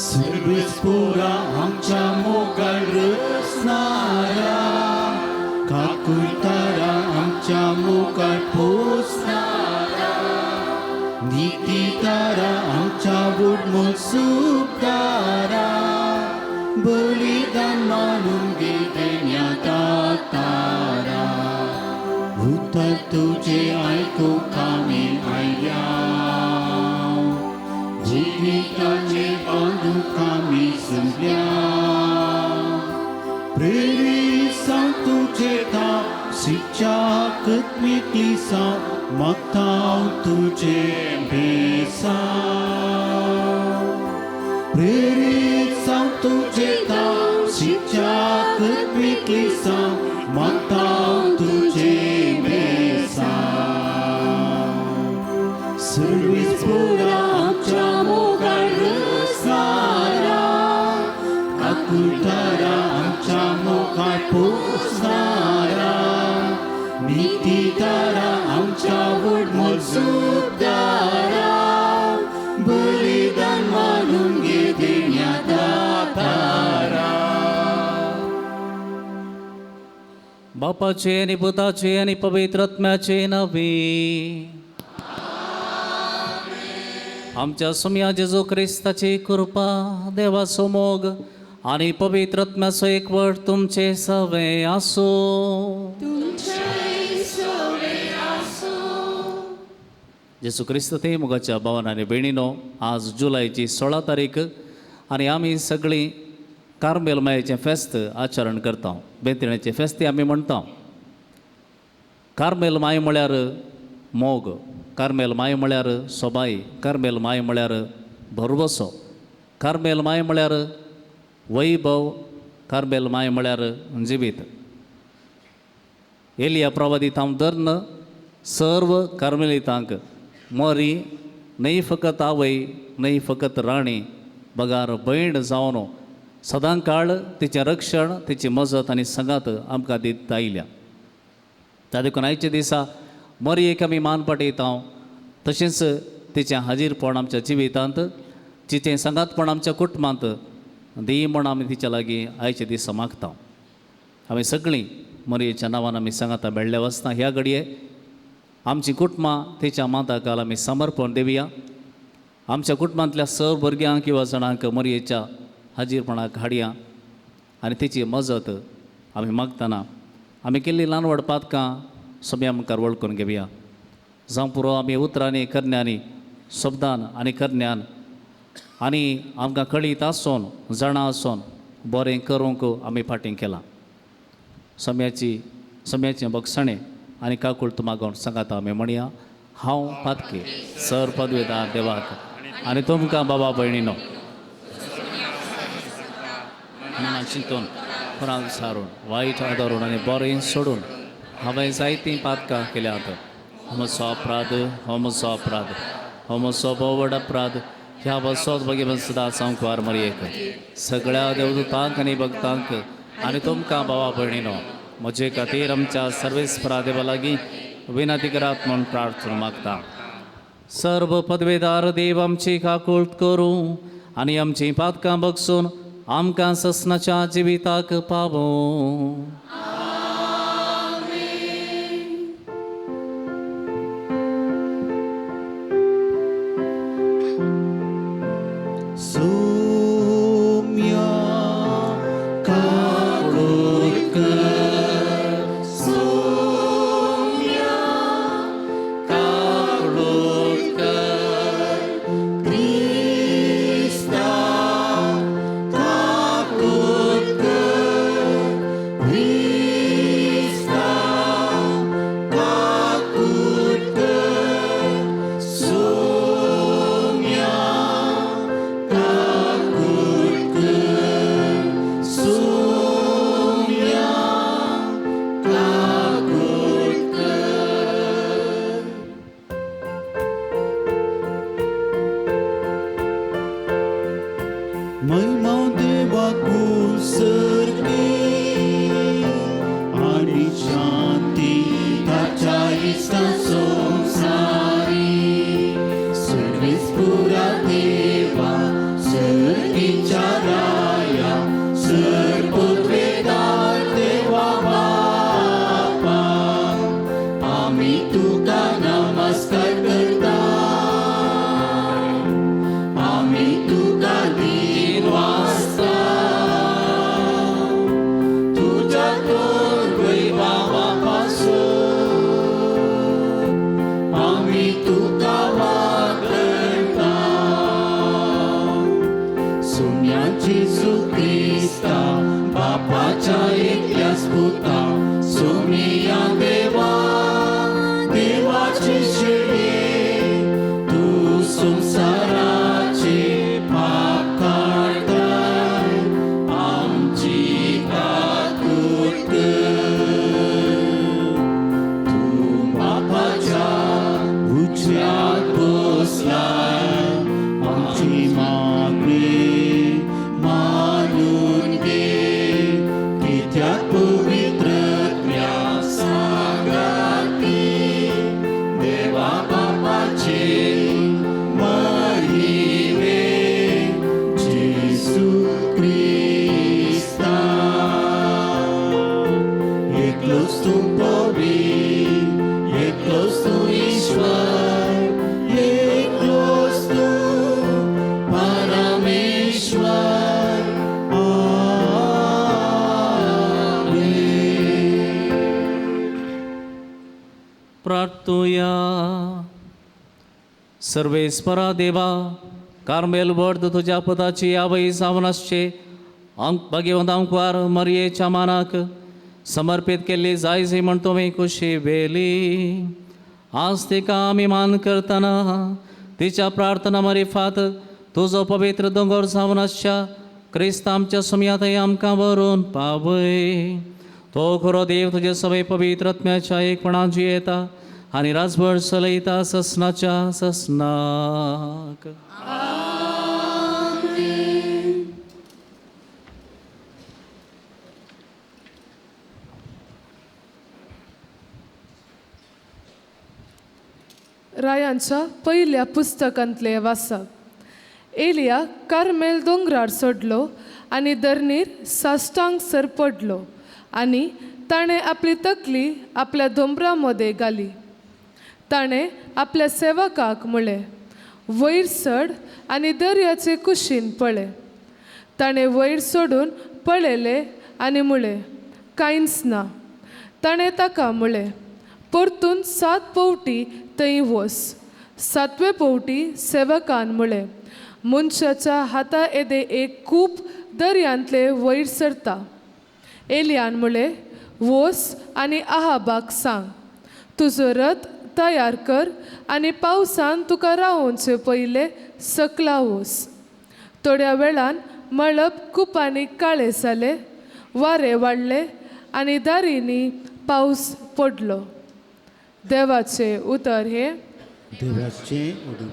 Service पुरा आमच्या मोगाळ रचणारा, काकुळतारा आमच्या मुखार पोसणारा, नितीतारा आमच्या वडमोल सुखदारा, बलिदान मानून घेतल्या दातारा. उतर तुझे आयकूंक आमी आयल्या, जिविताचे बांदूक आमी जमल्या. प्रेरीत जावं तुजे धांव शिक्षा मेकळी जावं, मागता हांव तुजें बेसांव. प्रेरीत जावं तुजें धांव शिक्षा मेकळी जावं, मागता हांव तुजें बेसांव. सर्वीस पुरा आमच्या मोगाळ रचणारा, काकुळतारा आमच्या मुखार पोसणारा, नितीदारा आमच्या वडमोल सुखदारा, बलिदान मानून घे देण्या दातारा. बापाचे आनी पुताचे आनी पवित्र आत्म्याचे नावे. आमच्या सुम्या जेजू क्रिस्ताची कृपा, देवाचो मोग आनी पवित्र आत्म्याचो एकवट तुमचे सवे आसूं. जेजू क्रिस्त ते मोगाच्या भावान आनी भयणीनो, आज जुलयची 16 तारीख आनी आमी सगळीं कार्मेल मायेचें फेस्त आचरण करता. बेंतिणेचें फेस्त आमी म्हणटा. कार्मेल माय म्हळ्यार मोग, कार्मेल माय म्हळ्यार सोबाय, कार्मेल माय म्हळ्यार भरवसो, कार्मेल माय म्हळ्यार वैभव, कार्मेल माय म्हळ्यार जिवीत. एलिया प्रवादी थावन धरून सर्व कार्मेलितांक मोरी न्हय फकत आवय, न्हय फकत राणी, बगार भयण जावन सदां काळ तिचें रक्षण, तिची मजत आनी सांगात आमकां दीत आयल्या. त्या देखून आयच्या दिसा मोरयेक आमी मान पाटयता, तशेंच तिचें हाजीरपण आमच्या जिवितांत, तिचें सांगातपण आमच्या कुटुंबांत दी म्हण आमी तिच्या लागीं आयच्या दिसा मागता. आमी सगळीं मोरयेच्या नांवान आमी सांगाता मेळ्ळे वचना. ह्या घडये आमचीं कुटुंबां तिच्या माताकाल आमी समर्पण दिवया. आमच्या कुटुंबांतल्या सर्व भुरग्यांक किंवा जाणांक मोरयेच्या हाजीरपणाक हाडया आनी तिची मजत आमी मागतना आमी केल्ली ल्हान व्हड पातकां सगळ्या मुखार वळखून घेवया. जावं पुरो आमी उतरांनी, करण्यांनी, शब्दान आनी करण्यान आनी आमकां कळीत आसून, जाणा आसून बरें करूंक आमी फाटीं केलां. सम्याचें बक्षणें आनी काकूळत मागून सांगाता आमी म्हणया, हांव पातकी सर पदवेदार देवाक आनी तुमकां बाबा भयणीनो मनान चिंतून, कुरान सारून, वायट आदरून आनी बरें सोडून हांवें जायतीं पातकां केल्यात. हो म्हजो अपराध, हो म्हजो अपराध, हो म्हजो भोव व्हड अपराध. ह्या वसोत भगीवन सदां सांकवार मरयेक सगळ्या देवदूतांक आनी भक्तांक आनी तुमकां भावा भयणीनो म्हजे खातीर आमच्या सर्वेस्परा देवा लागीं विनंती करात म्हूण प्रार्थना मागता. सर्व पदवेदार देव आमची काकूळत करूं आनी आमचीं पातकां बगसून आमकां ससनाच्या जिविताक पावूं. सोम्या काकूळत कर, सोम्या काकूळत कर, क्रिस्ता काकूळत कर, क्रिस्ता काकूळत कर, सोम्या काकूळत कर, सोम्या काकूळत कर. महिमा देवाकू सर्गे आनी शांती ताच्या इश्टा संवसारी. सर्वेस्पुरा देवा सर्गींत प्रार्थुया. सर्वेस्परा देवा, कार्मेल वर्द तुज्या पदाची आवय जावन आसचे भाग्यवंत आमकार मरयेच्या मानाक समर्पीत केल्ली जाय म्हण तुवें खोशी वेली. आज तिका आमी मान करतना तिच्या प्रार्थना मारिफात तुजो पवित्र दोंगर जावन आसच्या क्रिस्त आमच्या सुमयातय आमकां व्हरून पावय. तो खरो देव तुजे सवय पवित्र आत्म्याच्या एकपणान जियेता आनी राजभर चलयता ससनाच्या ससनाक. रायांच्या पयल्या पुस्तकांतले वाचप. एलिया कार्मेल दोंगरार सोडलो आनी धरणीर साश्टांग सर पडलो आनी ताणें आपली तकली आपल्या दोंबरा मदें घाली. ताणें आपल्या सेवकाक म्हळें, वयर चड आनी दर्याचे कुशीन पळय. ताणें वयर सोडून पळयलें आनी म्हळें, कांयच ना. ताणें ताका म्हळें, परतून 7 पवटी थंय वस. 7वे पवटी सेवकान म्हळें, मनशाच्या हाता येदे एक कूप दर्यांतले वयर सरता. एलियान म्हळें, वस आनी आहाबाक सांग, तुजो रथ तयार कर आनी पावसान तुका रावोवचे पयलें सकला वस. थोड्या वेळान मळब कुपांनी काळें जालें, वारें वाडलें आनी दारींनी पावस पडलो. देवाचें उतर हें. देवाचें उतर.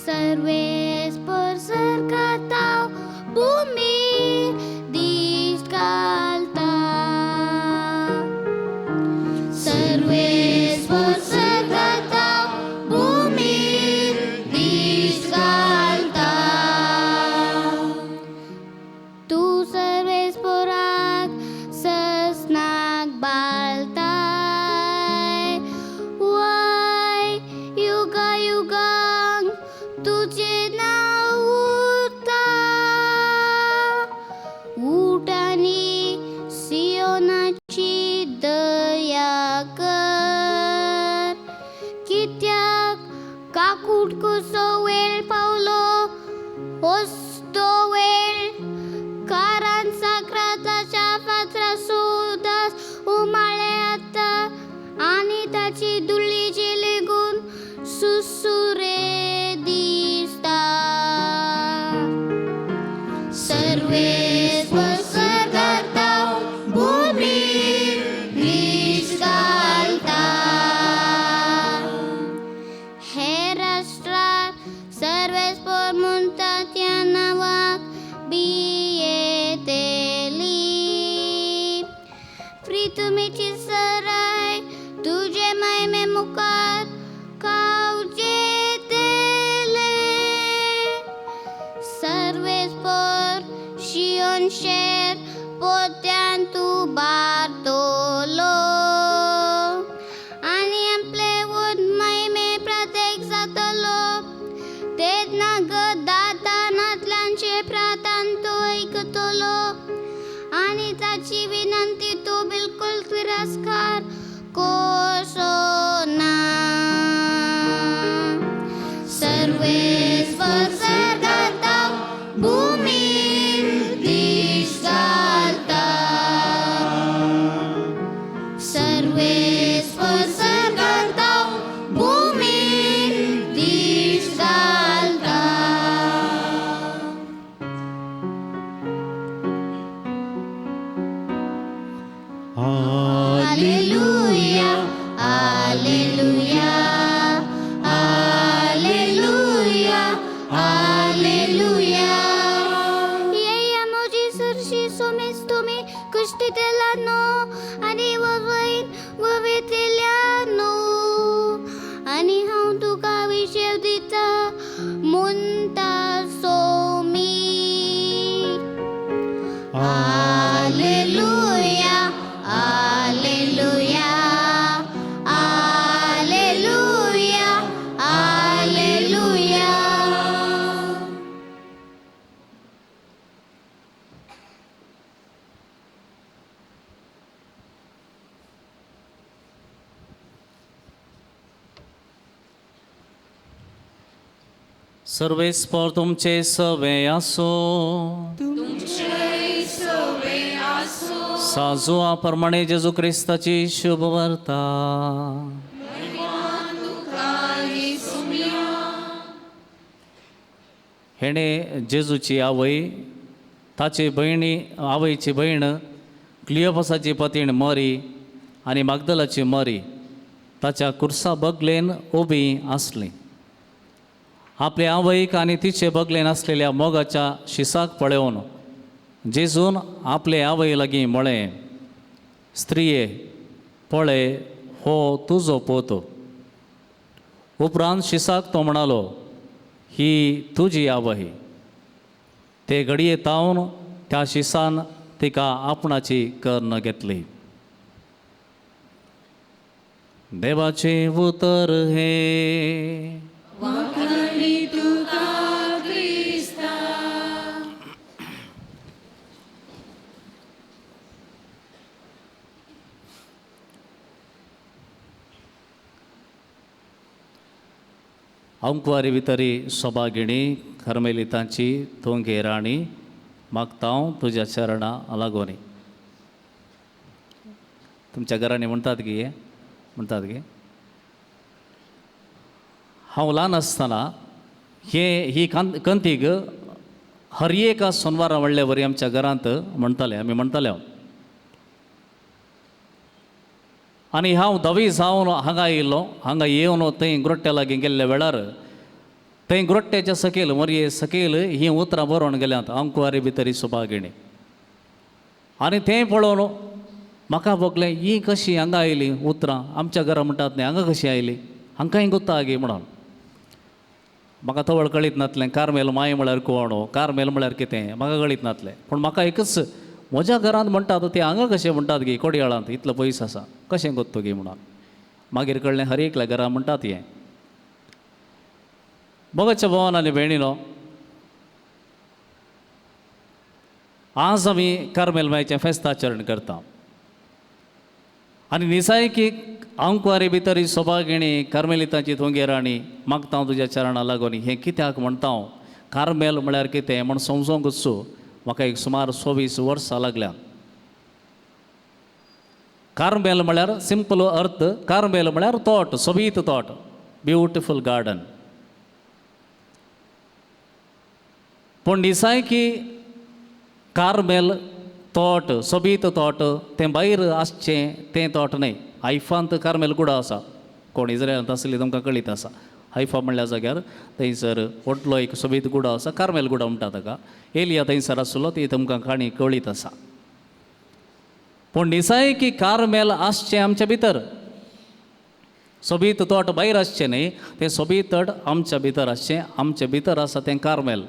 Serves por serkataw bumi diskalta. Serves por serkataw bumi diskalta. Tu serves por ag sasnag baltay. Why yuga yugang तुझे नाव उरता. उठ आनी सियोनाची दया कर, कित्याक काकूट कसो वेळ पावलो हसतो वेळ, कारण साक्राताच्या फातरा सुदास उमाळे आतां आनी ताची धुळीची लेगून सुसुरे दिसता. सर्वेस्पर सरकारता भूमीर दीस घालता. हे राष्ट्राक सर्वेस्पर म्हणटा त्या नांवाक भियेतली. प्रितुमीची सराय तुजे मायमे मुखार खावचेतले. सर्वेस्पर शियोन शेर पोत्यान तूं बारतलो आनी आपले वत मायमे प्रत्येक जातलो. तेन्ना गदातानांतल्यांचे प्रातान तो ऐकतलो आनी ताची विनंती तो बिलकुल तिरस्कार करचो ना. सर्वेस्पर सरकारता भूमीर दीस घालता. सर्वेस्पर सरकारता भूमीर दीस घालता. Alleluia, Alleluia, Alleluia, Alleluia. येया म्हजी सरशी सोमेस तुमी कुश्टितेल्यानो आनी ववयन ववेतेल्यानो, आनी हांव तुका विशेव दिता म्हणटा सोमी. सर्वेस्पर तुमचे सवे आसो. साजुआ प्रमाणे जेजू क्रिस्ताची शुभ वार्ता. हेणे जेजूची आवय, ताची भयणी, आवयची भयण क्लियोपासाची पतीण मरी आनी मागदलाची मरी ताच्या कुर्सा बगलेन उबी आसली. आपले आवयक आनी तिचे बगलेन आसलेल्या मोगाच्या शिसाक पळोवन जेजून आपले आवय लागीं म्हळें, स्त्रिये पळय हो तुजो पोत. उपरांत शिसाक तो म्हणालो, ही तुजी आवय. ते घडये तावन त्या शिसान तिका आपणाची कर्ण घेतली. देवाचें उतर हें. अंकवारी भितरी सभागिणी कर्मेलितांची तोंगे राणी मागता हांव तुज्या चरणा लागोनी. तुमच्या घरांनी म्हणटात गी हें म्हणटात गे. हांव ल्हान आसतना हे ही कंतीक हर एका सोनवारा व्हडले वरी आमच्या घरांत म्हणटाले, आमी म्हणटाले हांव. आनी हांव धवी जावन हांगा येयलो, हांगा येवन थंय ग्रोट्ट्या लागीं गेल्ल्या वेळार थंय ग्रोट्ट्याच्या सकयल मरये सकयल हीं उतरां बरोवन गेल्यांत, अंकुवारी भितरी सुभागिणी. आनी तें पळोवन म्हाका भोगलें, ही कशी हांगा आयली उतरां, आमच्या घरा म्हणटात न्ही हांगा कशी आयली, हांकांय गुत्ता गे म्हणून. म्हाका तवळ कळीत नासलें कार्मेल माय म्हळ्यार कोण, कार्मेल म्हळ्यार कितें म्हाका कळीत नासलें. पूण म्हाका एकच म्हज्या घरांत म्हणटात ते हांगा कशें म्हणटात गे, कोडयाळांत इतलो पयस आसा कशें गोत्तो गे म्हणून. मागीर कळ्ळें हर एकल्या घरा म्हणटात हें. मोगाच्या भोवन आनी भयणीनो, आज आमी कार्मेल मायचें फेस्ताचरण करता आनी निसायकी आंकवारी भितरी सभागिणी कार्मेलितांची थोंगे राणी मागता हांव तुज्या चरणा लागून. हें कित्याक म्हणटा हांव, कार्मेल म्हळ्यार कितें म्हण समजोंकूच म्हाका एक सुमार 24 वर्सां लागल्या. कार्मेल म्हळ्यार सिंपल अर्थ, कार्मेल म्हळ्यार तोट, सोबीत तोट, ब्युटिफूल गार्डन. पूण निसायकी कार्मेल तोट, सोबीत तोट तें भायर आसचें तें तोट न्हय. हायफांत कार्मेल कुडा आसा, कोण इज्रायलांत आसली तुमकां कळीत आसा. हायफा म्हणल्या जाग्यार थंयसर व्हडलो एक सोबीत गुडो आसा, कार्मेल गुडो म्हणटा ताका. एलिया थंयसर आसलो, ती तुमकां काणी कळीत आसा. पूण निसायकी कार्मेल आसचें आमच्या भितर, सोबीत तोट भायर आसचें न्हय, तें सोबीत तोट आमच्या भितर आसचें. आमच्या भितर आसा तें कार्मेल.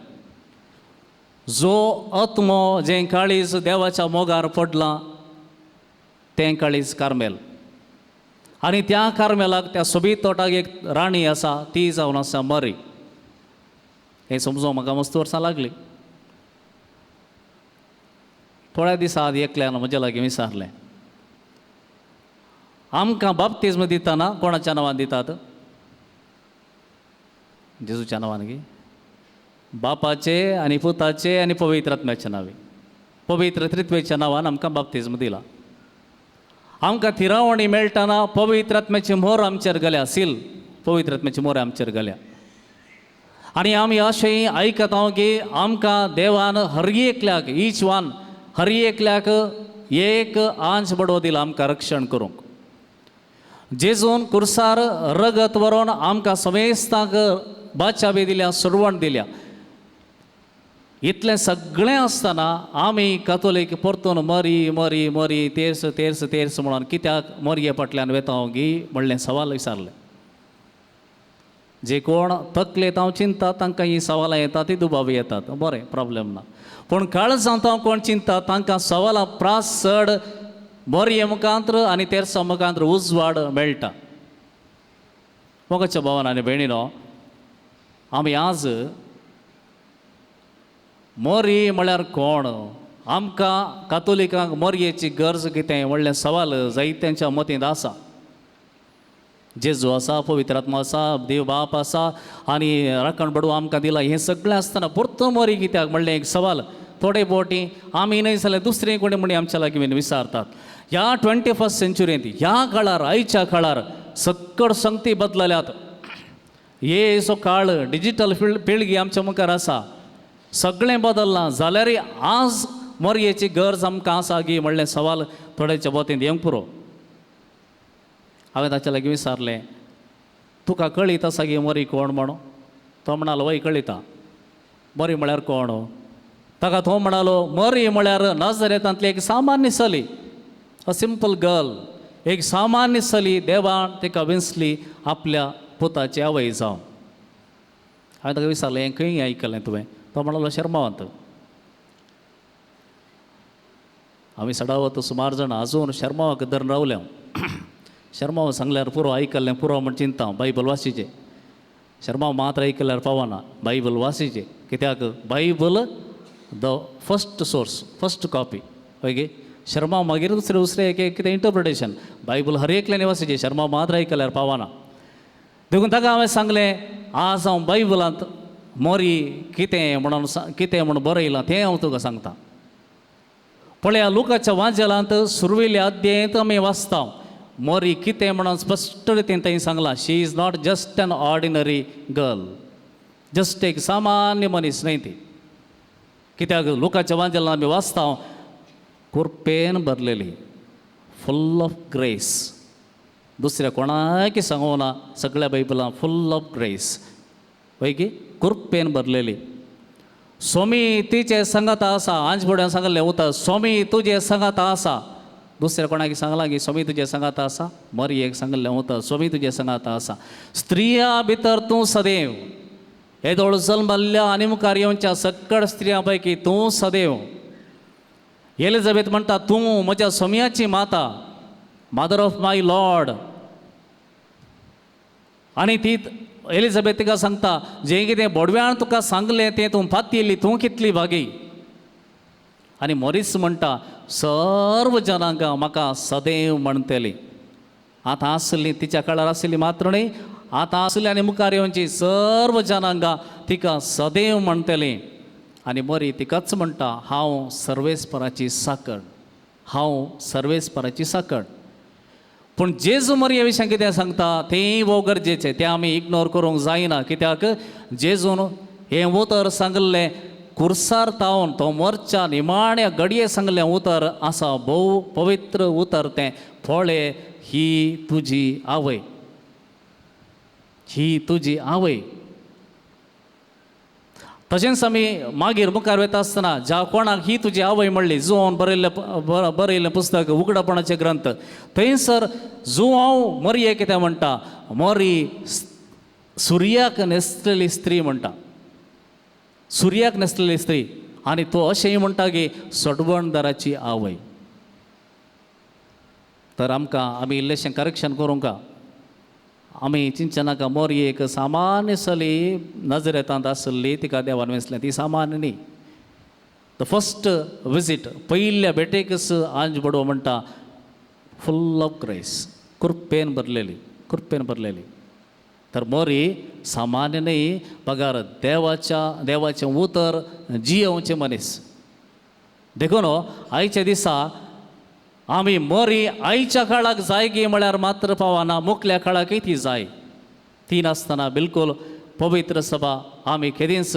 जो आत्मो जें काळीज देवाच्या मोगार पडलां तें काळीज कार्मेल. आनी त्या कार्मेलाक त्या सोबीत तोटाक एक राणी आसा, ती जावन आसा मरी. हें समजूंक म्हाका मस्त वर्सां लागलीं. थोड्या दिसां आदीं एकल्यान म्हज्या लागीं विचारलें, आमकां बाप्तिज्म दितना कोणाच्या नांवान दितात? जेजूच्या नांवान गी? बापाचे आनी पुताचे आनी पवित्र आत्म्याच्या नांवे, पवित्र त्रित्वेच्या नांवान आमकां बाप्तिज्म दिला. आमकां थिरावणी मेळटना पवित्र आत्म्याची मोर आमचेर गेल्या, सील पवित्र आत्म्याची मोर आमचेर गेल्या. आनी आमी अशें आयकता की आमकां देवान हर एकल्याक, इच वन, हर एकल्याक एक आंच बडो दिला आमकां रक्षण करूंक. जेजून कुर्सार रगत व्हरोन आमकां समेस्तांक बाचाबी दिल्या, सोडवण दिल्या. इतलें सगळें आसतना आमी कातोलीक परतून मरी मरी मरी तेर्स तेर्स तेर्स म्हणून कित्याक मरये फाटल्यान वेता गी म्हणलें सवाल विचारलें. जे कोण तकलेंत हांव चिंता तांकां हीं सवालां येतात, ती दुबाव येतात, बरें प्रॉब्लेम ना. पूण काळजांत हांव कोण चिंता तांकां सवालां प्रास चड मरये मुखांत्र आनी तेर्सा मुखांत्र उजवाड मेळटा. मोगाच्या भावान आनी भयणीनो, आमी आज मोरी म्हळ्यार कोण, आमकां कातोलिकांक मोरयेची गरज कितें म्हणलें सवाल जायत्यांच्या मतींत आसा. जेजू आसा, पवित्र आत्मा आसा, देव बाप आसा आनी राखण बडू आमकां दिला. हें सगळें आसतना परतो मोरी कित्याक म्हणलें एक सवाल थोडे बोटी आमी न्हय जाल्यार दुसरे कोणी म्हणी आमच्या लागीं विचारतात. ह्या 21st सेंचुरींत ह्या काळार आयच्या काळार सक्कड संगती बदलल्यात. हे जो काळ डिजिटल पिळगी आमच्या मुखार आसा, सगळें बदल्लां जाल्यारय आज मोरयेची गरज आमकां आसा गी म्हणलें सवाल थोड्याच्या बोतींत येवंक पुरो. हांवें ताच्या लागीं विचारलें, तुका कळीत आसा गी मोरी कोण म्हणून? तो म्हणालो वय कळिता. मोरी म्हळ्यार कोण? ताका तो म्हणालो मोरी म्हळ्यार नजरेतांतली एक सामान्य चली, अ सिंपल गर्ल, एक सामान्य चली देवान तिका विंचली आपल्या पुताची आवय जावन. हांवें ताका विचारलें हें खंय आयकलें तुवें? तो म्हणालो शर्मावंत. आमी सडावत सुमार जाणां आजून शर्मावाक धरून रावल्या. शर्माव सांगल्यार पुरो आयकल्लें पुरो म्हण चिंता बायबल वासीचें. शर्माव मात्र आयकल्यार पावना, बायबल वासीचें. कित्याक Bible the first source, first copy. हय गे? शर्माव मागीर दुसरें दुसरें एक एक कितें इंटरप्रिटेशन. बायबल हर एकल्यान वासीचें, शर्माव मात्र आयकल्यार पावना. देखून ताका हांवें सांगलें आज हांव बायबलांत मोरी कितें म्हणून कितें म्हूण बरयलां तें हांव तुका सांगता. पळया लुकाच्या वाजेलांत सुरवेल्या अध्यायांत आमी वाचता मोरी कितें म्हणून स्पश्ट रितीन थंय सांगलां. She is not just an ordinary girl, just एक सामान्य मनीस न्हय ती. कित्याक लुकाच्या वाजेलांत आमी वाचता कुरपेन भरलेली, फुल ऑफ ग्रेस. दुसऱ्या कोणाकी सांगूना सगळ्या बायबलां फुल ऑफ ग्रेस वय की कुरपेन भरलेली. स्वामी तिचे संगत आसा, आंज फुड्यान सांगलें उतर स्वामी तुजे संगत आसा. दुसऱ्या कोणाक सांगलां की स्वामी तुजे संगत आसा? मरयेक सांगलें उतर स्वामी तुजे संगत आसा. स्त्रिया भितर तूं सदैव, येदोळ जल्मल्ल्या आनी मुखार येवच्या सक्कड स्त्रियां पैकी तूं सदैव. एलिझाबेथ म्हणटा तूं म्हज्या स्वामयाची माता, मदर ऑफ my Lord. आनी ती एलिझाबेथ तिका सांगता जें कितें बोडव्यान तुका सांगलें तें तूं पातयेली, तूं कितली भागी. आनी मोरीस म्हणटा सर्व जनांक म्हाका सदैव म्हणटली. आतां आसली तिच्या काळार आसली मात्र न्हय, आतां आसली आनी मुखार येवची सर्व जनांगां तिका सदैव म्हणटली. आनी मोरी तिकाच म्हणटा हांव सर्वेस्पराची साकड, हांव सर्वेस्पराची साकड. पूण जेजू मरये विशीं कितें सांगता तेंय भोव गरजेचें, तें आमी इग्नोर करूंक जायना. कित्याक जेजून हें उतर सांगिल्लें कुर्सार तावन तो मोरच्या निमाण्या घडये सांगलें उतर आसा, भोव पवित्र उतर तें. पळय ही तुजी आवय, ही तुजी आवय. तशेंच आमी मागीर मुखार वता आसतना ज्या कोणाक ही तुजी आवय म्हणली, जुवान बरयल्लें बरयल्लें पुस्तक उगडापणाचे ग्रंथ, थंयसर जुवांव मरये कितें म्हणटा, मोरी सुर्याक न्हेसलेली स्त्री म्हणटा, सुर्याक न्हेसलेली स्त्री. आनी तो अशेंय म्हणटा की सडवणदाराची आवय. तर आमकां आमी इल्लेशें करेक्शन करूंक आमी चिंतनाका मोरी एक सामान्य चली नजरेतांत आसली, तिका देवान वेंचलें, ती सामान्य न्ही. The first visit, पयल्या भेटेकच आंज बडो म्हणटा फुल ऑफ ग्रेस, कुरपेन भरलेली, कुरपेन भरलेली. तर मोरी सामान्य न्ही, बगर देवाच्या देवाचें उतर जियोवचें मनीस. देखून आयच्या दिसा आमी मोरी आयच्या काळाक जाय गी म्हळ्यार मात्र पावना, मुखल्या काळाकय ती जाय. ती नासतना बिलकुल पवित्र सभा आमी केदींच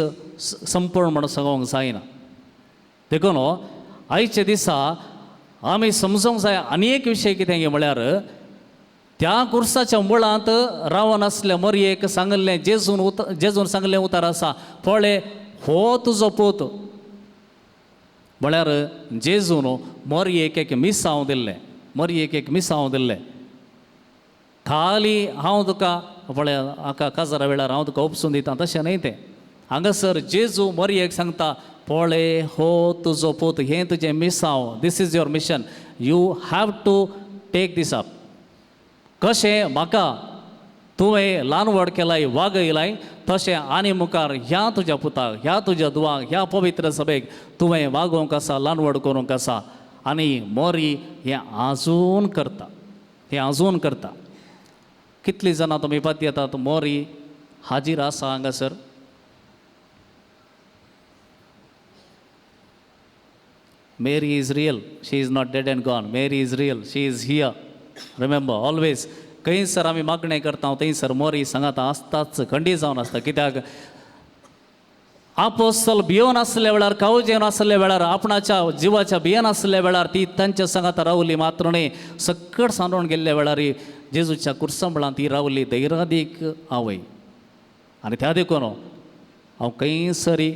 संपूर्ण म्हणून सांगूंक जायना. देखून आयच्या दिसा आमी समजूंक जाय आनी एक विशय कितें म्हळ्यार त्या कुर्साच्या मुळांत रावन आसल्या मोरयेक सांगिल्लें जेजून जेजून सांगिल्लें उतर आसा, पळय हो तुजो पूत. म्हळ्यार जेजून मोरयेक एक मिसांव दिल्लें, मोरयेक एक मिसांव दिल्लें. खाली हांव तुका पळय हाका काजारा वेळार हांव तुका उपसून दिता तशें न्हय तें. हांगासर जेजू मोरयेक सांगता पळय हो तुजो पूत, हें तुजें मिसांव, this is your mission, you have to take this up. कशें म्हाका तुवें ल्हान व्हड केलाय वागयलाय तशें आनी मुखार ह्या तुज्या पुताक, ह्या तुज्या दुवाक, ह्या पवित्र सभेक तुवें वागोवंक आसा, ल्हान व्हड करूंक आसा. आनी मोरी हें आजून करता, हें आजून करता. कितलीं जाणां तुमी पातयेतात मोरी हाजीर आसा हांगासर? Mary is real, she is not dead and gone. Mary is real, she is here. Remember always, खंयसर आमी मागणें करता थंयसर मोरी सांगाता आसताच, खंडीत जावन आसता. कित्याक आपोस्तल भियोन आसल्या वेळार, कावजेवन आसल्या वेळार, आपणाच्या जिवाच्या भियेन आसल्या वेळार ती तांच्या सांगाता रावली मात्र न्हय, सकट सांडोवन गेल्ल्या वेळार जेजूच्या कुर्संबळांत ती रावली धैरादीक आवय. आनी त्या देखून हांव खंयसरी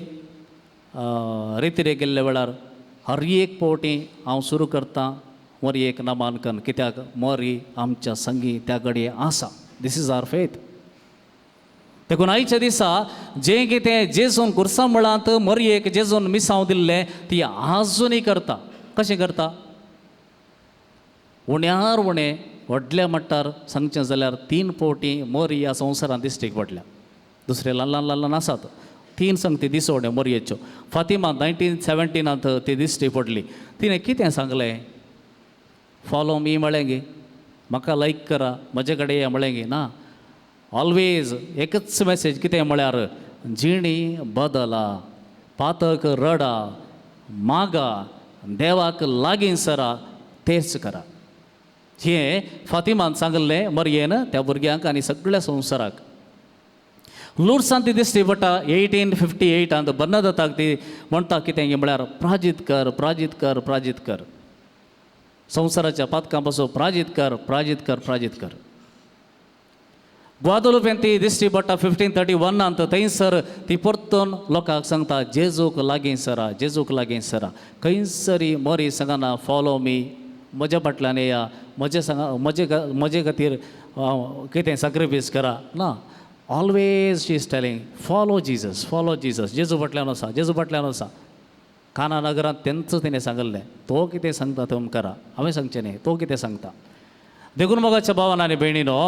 रेतिरे गेल्ल्या वेळार हर एक पावटी हांव सुरू करतां मोरी एक नामांकन. कित्याक मोरी आमच्या संगी त्या घडये आसा. This is our faith. देखून आयच्या दिसा जें कितें जेजून कुर्सांबळांत मोरयेक जेजून मिसांव दिल्लें ती आजुनूय करता. कशें करता? उण्यार उणें व्हडल्या मट्टार सांगचें जाल्यार 3 फावटी मोरी ह्या संवसारांत दिश्टीक पडल्या. दुसरे ल्हान ल्हान ल्हान आसात. 3 सांगती दिसवण्यो मोरयेच्यो. फातिमा 1917 ती दिश्टी पडली. तिणें कितें सांगलें? फॉलो मी म्हळें गे, म्हाका लायक करा, म्हजे कडेन या म्हळें गे. ना, ऑलवेज एकच मॅसेज कितें म्हळ्यार जिणी बदला, पातक रडा, मागा, देवाक लागीं सरा, तेच करा. हें फातिमान सांगलें मरयेन त्या भुरग्यांक आनी सगळ्या संवसाराक. लुर्सांत ती दिश्टी पडटा 1858 बर्नादताक ती म्हणटा कितें म्हळ्यार प्राजीत कर, प्राजीत कर, प्राजीत कर, संवसाराच्या पातकां पासून प्राजीत कर, प्राजीत कर, प्राजीत कर. ग्वादलुपेन ती दिश्टी पडटा 1531 थंयसर ती परतून लोकांक सांगता जेजूक लागीं सरा, जेजूक लागीं सरा. खंयसरी मोरी सांगना फॉलो मी, म्हज्या फाटल्यान येया, म्हजे सांगा, म्हजे खातीर कितें सॅक्रिफायस करा. ना, always she is telling follow Jesus, follow Jesus, जेजू फाटल्यान आसा, जेजू फाटल्यान आसा. काना नगरांत तेंच तिणें सांगिल्लें, तो कितें सांगता तें करा, हांवें सांगचें न्ही, तो कितें सांगता. देखून मोगाच्या भावान आनी भयणीनो,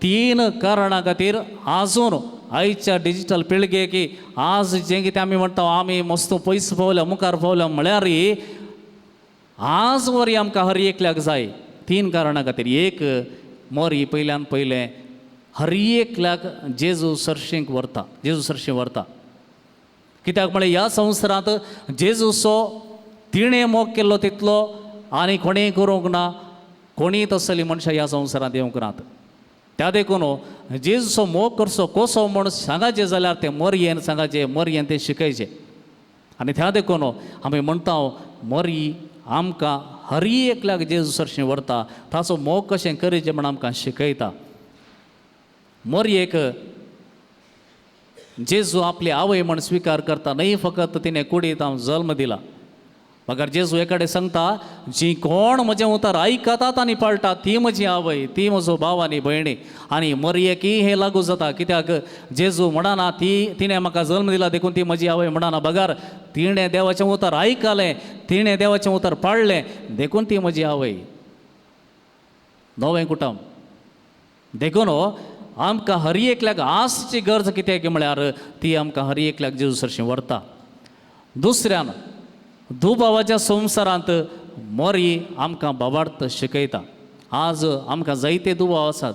3 कारणां खातीर आजून आयच्या डिजिटल पिळगे की आज जें कितें आमी म्हणटा आमी मस्त पयस पावल्या, मुखार पावल्या म्हळ्यार आज वरी आमकां हर एकल्याक जाय. 3 कारणां खातीर. एक, मोरी पयल्यान पयलें हर एकल्याक जेजू सरशींक व्हरता, जेजू सरशीं व्हरता. कित्याक म्हळ्यार ह्या संवसारांत जेजूचो तिणें मोग केल्लो तितलो आनी कोणेंय करूंक ना, कोणीय तसली मनशां ह्या संवसारांत येवंक नात. त्या देखून जेजूचो मोग करचो कसो म्हूण सांगाचें जाल्यार तें मोरयेन सांगाचें, मोरयेन तें शिकयचें. आनी त्या देखून आमी म्हणटा मोरी आमकां हर एकल्याक जेजू सरशीं व्हरता, ताचो मोग कशें करचें म्हूण आमकां शिकयता. मोरयेक जेजू आपली आवय म्हण स्विकार करता, न्हय फकत तिणें कुडींत हांव जल्म दिला, मगर जेजू एकाडे सांगता जी कोण म्हजें उतर आयकतात आनी पाळटात ती म्हजी आवय, ती म्हजो भाव आनी भयणी. आनी मरयेकय हें लागू जाता, कित्याक जेजू म्हणना ती तिणें म्हाका जल्म दिला देखून ती म्हजी आवय म्हणना, बगर तिणें देवाचें उतर आयकलें, तिणें देवाचें उतर पाळ्ळें देखून ती म्हजी आवय. नवें कुटुंब. देखून आमकां हर एकल्याक आसची गरज कित्याक म्हळ्यार ती आमकां हर एकल्याक जेजू सरशीं व्हरता. दुसऱ्यान दुबावाच्या संवसारांत मोरी आमकां बाबार्थ शिकयता. आज आमकां जायते दुबाव आसात,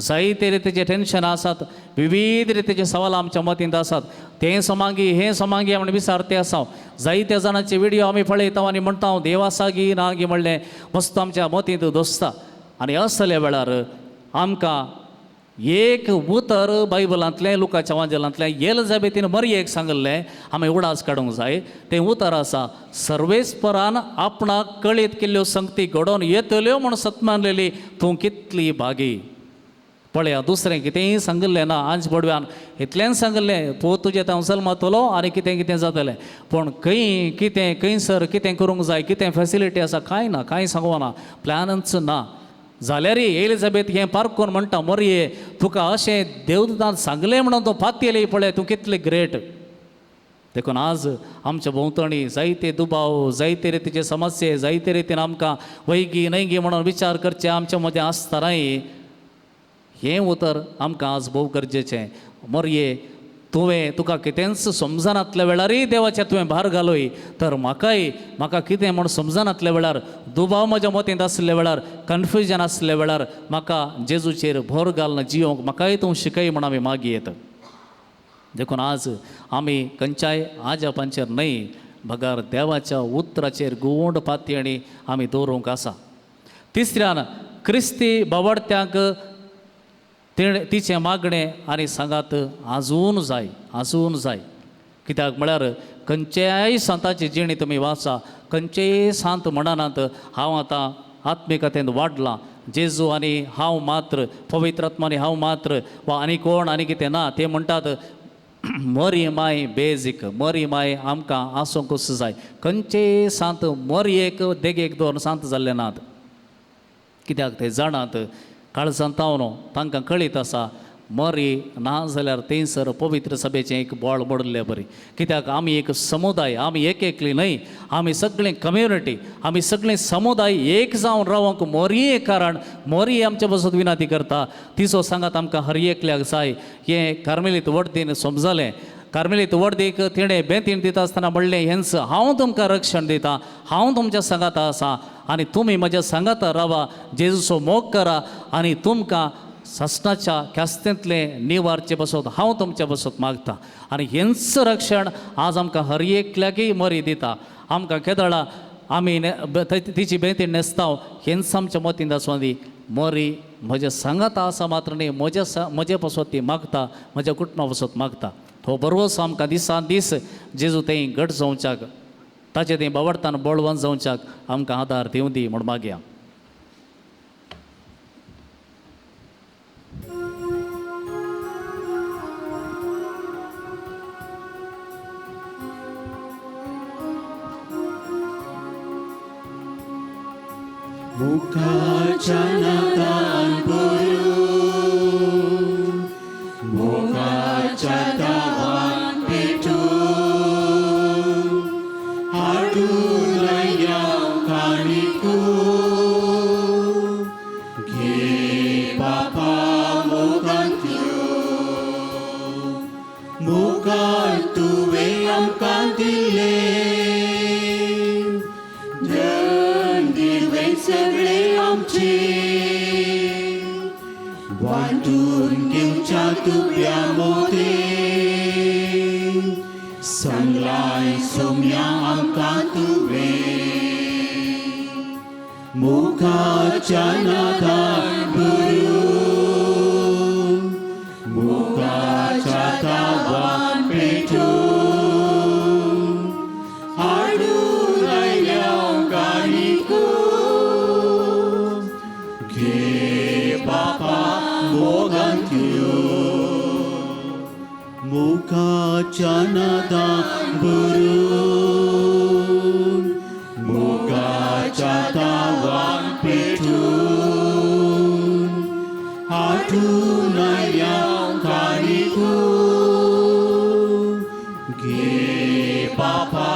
जायते रितीचे टेन्शन आसात, विविध रितीचे सवाल आमच्या मतींत आसात. तें समांगी हें समांगी म्हण विचारते आसा. जायत्या जाणांचे विडियो आमी पळयता आनी म्हणटा देव आसा गी ना गी म्हणलें मस्त आमच्या मतींत दोसता. आनी असल्या वेळार आमकां एक उतर बायबलांतलें लुकाच्या वांजेलांतलें एलिझाबेथीन मरयेक सांगिल्लें आमी उडास काडूंक जाय. तें उतर आसा सर्वेस्परान आपणाक कळीत केल्ल्यो संगती घडोवन येतल्यो म्हूण सतमानलेली तूं कितली भागी. पळया दुसरें कितेंय सांगिल्लें ना, आंज पडव्यान इतलेंच सांगिल्लें पूत तुजें हांव जल्मतलो आनी कितें कितें जातलें, पूण खंय कितें खंयसर कितें करूंक जाय, कितें फेसिलिटी आसा कांय ना, कांय सांगूना, प्लॅनच ना. जाल्यार एलिझाबेथ हें पारकून म्हणटा मरये तुका अशें देवदूतान सांगलें म्हणून तूं पातयेली पळय तूं कितलें ग्रेट. देखून आज आमच्या भोंवतणी जायते दुबाव, जायते रितीचे समस्ये, जायते रितीन आमकां वैगी न्हयगी म्हणून विचार करचे आमच्या मदें आसतनाय हें उतर आमकां आज भोव गरजेचें. मरये तुवें तुका कितेंच समजनातल्या वेळारय देवाच्या तुवें भार घालोय तर म्हाकाय म्हाका कितें म्हूण समजनातल्या वेळार दुबाव म्हज्या मतींत आसल्या वेळार कन्फ्युजन आसल्या वेळार म्हाका जेजूचेर भर घालून जियोंक म्हाकाय तूं शिकय म्हूण आमी मागीर येता. देखून आज आमी खंयच्याय आजापांचेर न्हय बगर देवाच्या उतराचेर गोंड पातयेणी आमी दवरूंक आसा. तिसऱ्यान क्रिस्ती बावडत्यांक तिणें तिचें मागणें आनी सांगात आजून जाय आजून जाय. कित्याक म्हळ्यार खंयच्याय सांताची जिणी तुमी वाचा खंयचेय सांत म्हणनात हांव आतां आत्मिकतेंत वाडलां जेजू आनी हांव मात्र पवित्र आत्मा आनी हांव मात्र वा आनी कोण आनी कितें ना. ते म्हणटात मरी माय बेजीक मरी माय आमकां आसूंकूच जाय. खंयचेय सांत मरयेक देगेक दवरून सांत जाल्ले नात. कित्याक ते जाणात काळजांत न्हू तांकां कळीत आसा मरी ना जाल्यार थंयसर पवित्र सभेचें एक बळ मोडिल्लें बरी. कित्याक आमी एक समुदाय आमी एक एकली न्हय आमी सगळीं कम्युनिटी आमी सगळीं समुदाय एक जावन रावंक मोरये कारण मोरये आमचे बसत विनंती करता तिचो सांगात आमकां हर एकल्याक जाय. हें कार्मेलीत वडदीन समजलें. कार्मेलीत वडदीक तिणें बेंतीन दिता आसतना म्हणलें हेंच हांव तुमकां रक्षण दितां हांव तुमच्या सांगाता आसा आनी तुमी म्हज्या सांगाता रावा जेजूचो मोग करा आनी तुमकां सासणाच्या ख्यास्तेंतलें निवारचे बसत हांव तुमच्या बसत मागता. आनी हेंच रक्षण आज आमकां हर एकल्याकय मरी दिता. आमकां केदळा आमी तिची बेंतीन न्हेसता हेंच आमच्या मतींत आसूं दी मरी म्हज्या सांगाता आसा मात्र न्ही म्हज्या म्हजे पासत ती मागता म्हज्या कुटुंबा पासत मागता. हो बरोस आमकां दिसान दीस जेजू थंय घट जावच्याक ताचे थंय बावडतान बळवंत जावच्याक आमकां आदार दिवं दी म्हूण मागया. मुखाच्या नादान भरून मोगाच्या दावान पेटून हाडून आयल्या काणिकू घे बापा मोगांतल्यो मोगान तुवें आमकां दिल्लें धन दिर्वें सगळें आमचें वांटून घेवच्या तुव्या मोदेन सांगलाय सोम्या आमकां तुवें मोगाच्या नादान भरून मोगाच्या तावान पेटून हाडून आयल्या काणिकू घे बापा मोगांतल्यो मोगाच्या नादान भरून मोगाच्या तावान पेटून हाडून आयल्या काणिकू घे बापा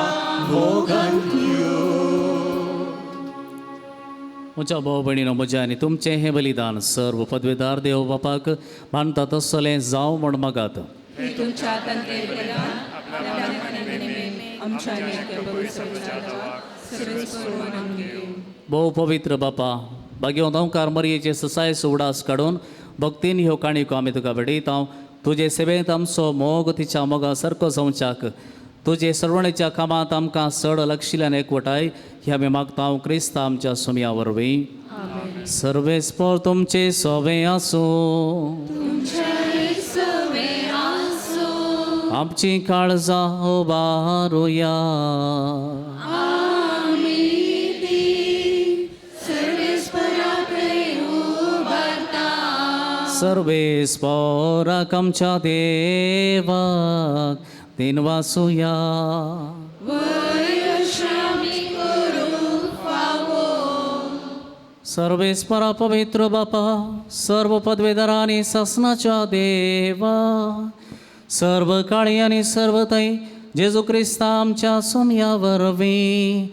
मोगांतल्यो. म्हज्या भाव भयणीनो म्हज्या आनी तुमचें हें बलिदान सर्व पदवेदार देव बापाक मानता तसलें जावं म्हूण मागात. तुमच्या हातांतलें बलिदान आमच्या भोव पवित्र बापा भाग्यवंत ओंकार मरयेचे ससायस उडास काडून भक्तीन ह्यो काणयो आमी तुका भेटयता. तुजे सेवेंत आमचो मोग तिच्या मोगा सारको जावच्याक तुजे सरवणेच्या कामांत आमकां चड लक्षिल्यान एकवटाय हे आमी मागता क्रिस्ता आमच्या सुमया वरवीं. सर्वेस्पर तुमचे सोवे आसूं आमची काळजां उबारुया. सर्वेस्पराक आमच्या देवाक दिनवासुया. सर्वेस्परा पवित्र बापा सर्व पदवेदार आनी सासणाच्या देवा सर्व काळी आनी सर्व थंय जेजू क्रिस्ता आमच्या सोमया वरवीं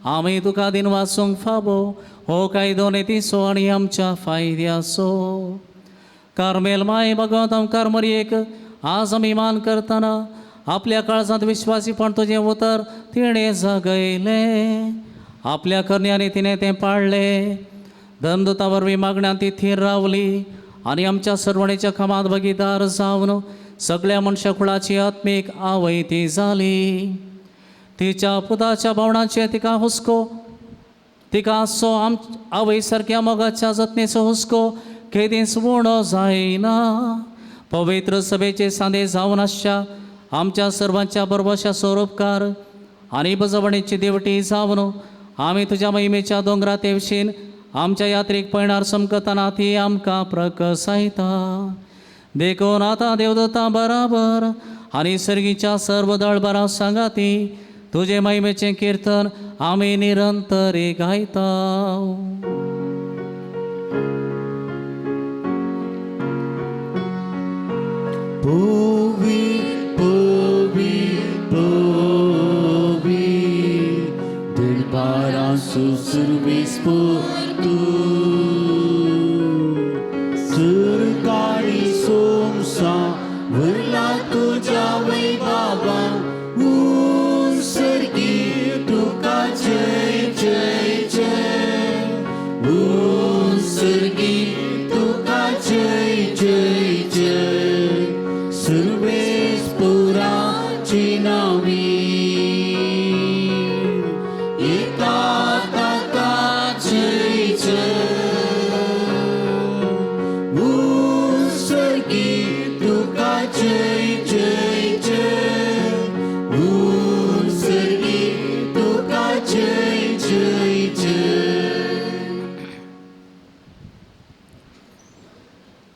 आमी तुका दिनवासूंक फावो हो कायदो नेतीचो आनी आमच्या फायद्याचो. कार्मेल माय भगवंत ओंकार मरयेक आज आमी मान करतना आपल्या काळजांत विश्वासीपण तुजें उतर तिणें जगयलें. आपल्या करण्यांनी तिणें तें पाळ्ळें. धर्मदूता वरवीं मागण्यान ती थीर रावली आनी आमच्या सरवणेच्या कामांत भागीदार जावन सगळ्या मनशा कुळाची आत्मीक आवय ती जाली. तिच्या पुताच्या भावणाचें तिका हुस्को, तिका आसचो आम आवय सारक्या मोगाच्या जतनेचो हुस्को केदींच उणो जायना. पवित्र सभेचे सांदे जावन आसच्या आमच्या सर्वांच्या बरबशा स्वरूपकार आनी बजवणेची देवटी जावन आमी तुज्या महिमेच्या दोंगरा तेवशीन आमच्या यात्रेक पयणार समकतना ती आमकां प्रकसायता. देखून आतां देवदत्ता बराबर आनी सर्गीच्या सर्व दळबरा सांगाती तुजे महिमेचें किर्तन आमी निरंतरी गायता. पवी पवी पवी दिलबारा सुसुरवीस तू सरकारी सोमसा वरला तुझ्या वै बाबा सर्गी तुका जय जय जय सर्गी तुका जय जय जय सर्वेस पुराची नावी एका ताका जय जय सर्गी तुका जय जय जय सर्गी तुका जय जय जय.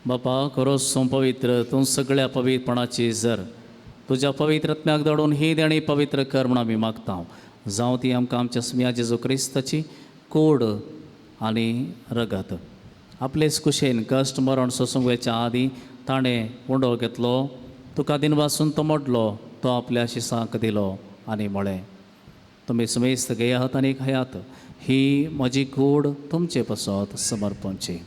बापा खरोच पवित्र तूं सगळ्या पवित्रपणाची जर तुज्या पवित्र आत्म्याक धाडून ही देणी पवित्र कर म्हूण आमी मागता. जावं ती आमकां आमच्या सुम्या जेजू क्रिस्ताची कोड आनी रगत. आपलेच कुशेन कश्ट मरण सोसूंक वयच्या आदीं ताणें उंडो घेतलो, तुका दिनवासून तो मोडलो, तो आपल्या शिसांक दिलो आनी म्हळें, तुमी समेस्त घेयात आनी खायात, ही म्हजी कूड तुमचे पासत समर्पणची.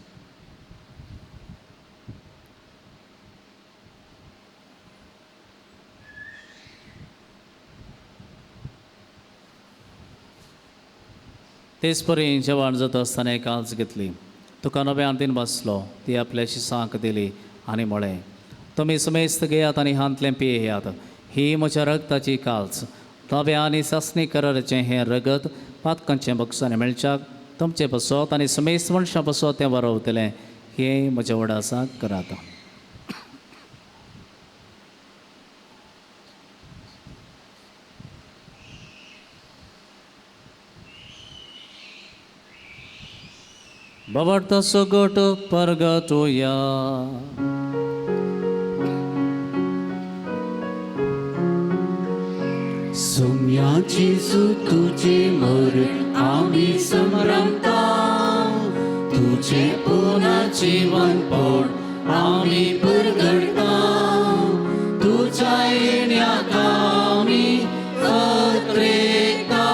तेच परी जेवण जाता आसतना एक काल्स घेतली, तुका नव्यान दिन बसलो, ती आपल्या शिसांक दिली आनी म्हळें, तुमी समेस्त घेयात आनी हांतलें पियेयात, ही म्हज्या रगताची काल्स, नव्या आनी सासणी कराराचें हें रगत पातकांचें बक्षांनी मेळच्याक तुमचें पासत आनी समेस्त मनशां पासत तें वरवतलें, हें म्हज्या वडासाक करात. बाबार्थ सगट परगटोया. सोम्या जेजू तुझे मरण आमी संभ्रमता, तुझे पुन्हा जीवनपण आमी परगडता, तुझ्या येण्याक आमी अत्रेता,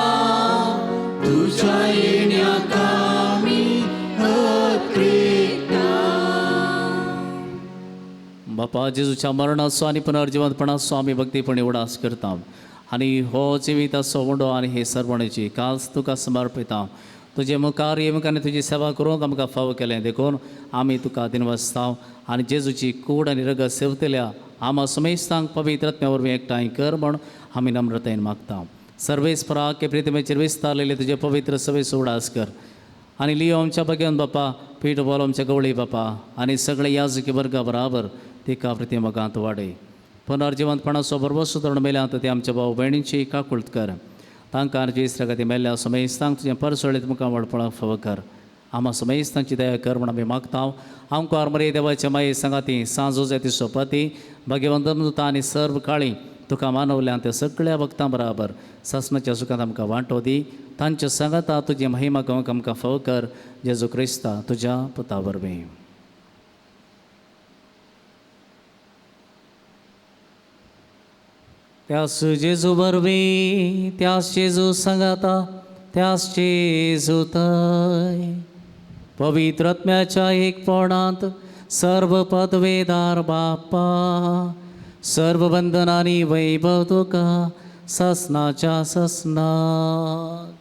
तुझ्या येण्याक आमी अत्रेता. बापा जेजूच्या मरणाचो आनी पुनर्जिवंतपणाचो आमी भक्तीपणी उडास करता आनी हो जिविताचो उंडो आनी हे सर्वणेची काल्स तुका समर्पिता. तुजे मुखार येवंक आनी तुजी सेवा करूंक आमकां फावो केलें देखून आमी तुका दिनवासता आनी जेजूची कूड आनी रगत सेवतल्या आमा समेस्तांक पवित्र आत्म्या वरवीं एकठांय कर म्हूण आमी नम्रतायेन मागता. सर्वेस्पराक के प्रितमेचेर विस्तारलेले तुजे पवित्र सवेचो उडास कर आनी लियो आमच्या भगवान बापा, पीठ बोल आमच्या गवळी बापा आनी सगळे याजकी वर्गा बराबर तिका प्रतिमगांत वाडय. पुनर्जिवंतपणाचो भरवसो धरून मेल्यांत ते आमच्या भाव भयणींची काकुळट कर, तांकां जेस खातीर मेल्ल्या समेस्तांक तुजें परसळीत मुखार वाडपणाक फावो कर. आमा समेस्तांची दया कर म्हूण आमी मागता. आमकां मरे देवाचे माये सांगाती सांजो जाती सोपाती भाग्यवंत आनी सर्व काळी तुका मानवल्यान त्या सगळ्या भक्तां बराबर सासणाच्या सुखांत आमकां वांटो दी. तांच्या सांगाता तुजी महिमा गावंक आमकां फावो कर, जेजू क्रिस्ता तुज्या पुता वरवीं. त्यास जेजू वरवीं, त्यास जेजू सांगाता, त्यास जेजू थंय पवित्र आत्म्याच्या एकपणांत सर्व पदवेदार बापा सर्व बंधनांनी वैभव तुका ससनाच्या ससनाक.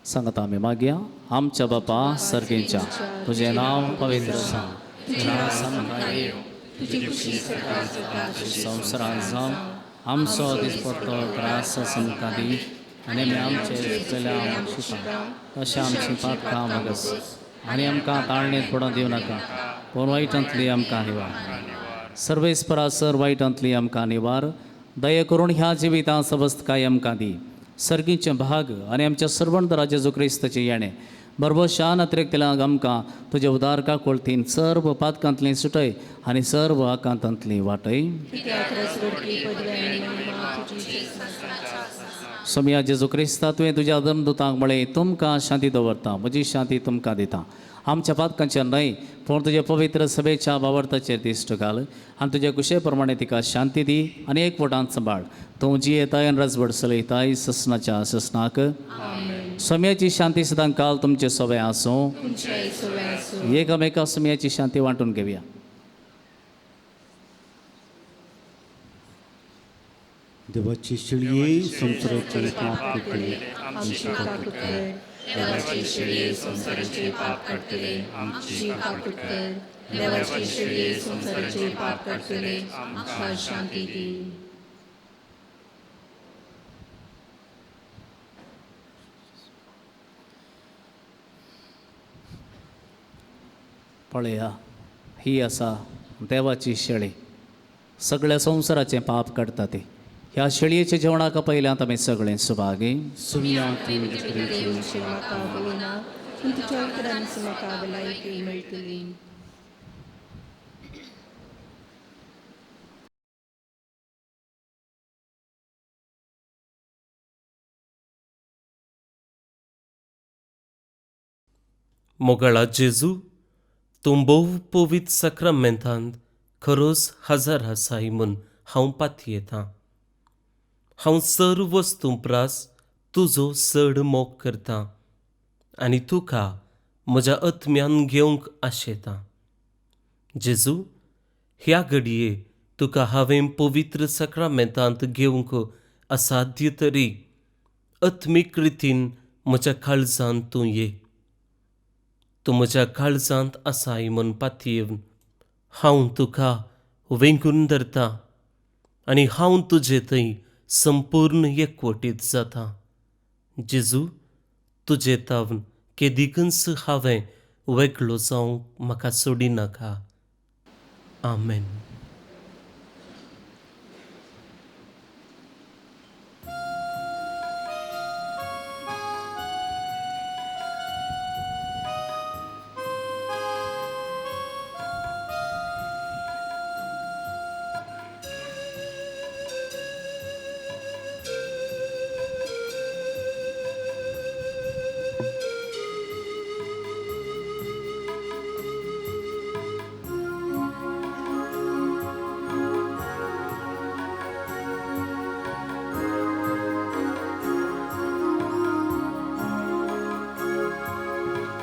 सांगता आमी मागया. आमच्या बापा सर्गेच्या, तुजें नांव पवित्र जावं, तुजें नांव येवं, संवसारांत जावं, आमचो दिसपट्टो ग्रास आमकां दी आनी आमी आमचे चुकलेल्या शिता तशें आमची पातकां मागस आनी आमकां ताळणेंत पडोवंक दिवं नाका, पूण वायटांतली आमकां निवार. सर्वेस्परा सर वायटांतली आमकां निवार. दया करून ह्या जिवितांत सवस्तकाय आमकां दी. सर्गीचें भाग आनी आमच्या सर्वंत जेजू क्रिस्ताचें येणें बरोबर शान अतिरिक्तल्यांक आमकां तुज्या उदार काकुळतीन सर्व पातकांतली सुटय आनी सर्व आकांतांतली वाटय. सोमया जेजू क्रिस्ता, तुवें तुज्या धर्मदूतांक म्हळें, तुमकां शांती दवरता, म्हजी शांती तुमकां दिता. आमच्या पातकांचेर न्हय पूण तुज्या पवित्र सभेच्या बावडताचेर दिश्ट घाल आनी तुज्या कुशे प्रमाणे तिका शांती दी आनी एकवटान सांबाळ. तूं जियेताय आनी रजवड चलयताय ससनाच्या ससनाक. सोम्याची शांती सदां काल तुमचे सोबे आसूं. एकामेका सोम्याची शांती वांटून घेवया. देवाची शिळये संवसाराचे पाप काडटले आमची काकूट कर. देवाची शिळये संवसाराचे पाप काडटले आमची काकूट कर. देवाची शिळये संवसाराचे पाप काडटले आमकां शांती दी. पळया, ही आसा देवाची शेळी, सगळ्या संवसाराचें पाप काडटा ती. ह्या शेळयेच्या जेवणाक पयल्यांत आमी सगळें सुभागी. मोगाळा जेजू, तूं भोव पवित्र साक्रामेंतांत खरोच हजर आसाय म्हूण हांव पातयेतां. हांव सर्व वस्तूं प्रास तुजो चड मोग करतां आनी तुका म्हज्या आत्म्यान घेवंक आशेतां. जेजू, ह्या घडये तुका हांवें पवित्र साक्रामेंतांत घेवंक असाध्य तरी आत्मीक रितीन म्हज्या काळजांत तूं ये. तूं म्हज्या काळजांत आसाय म्हूण पातयेवन हांव तुका वेंगून धरतां आनी हांव तुजे थंय संपूर्ण एकवटीत जाता. जेजू, तुजे तावन केदिकूच हांवें वेगळो जावंक म्हाका सोडिनाका. आमेन.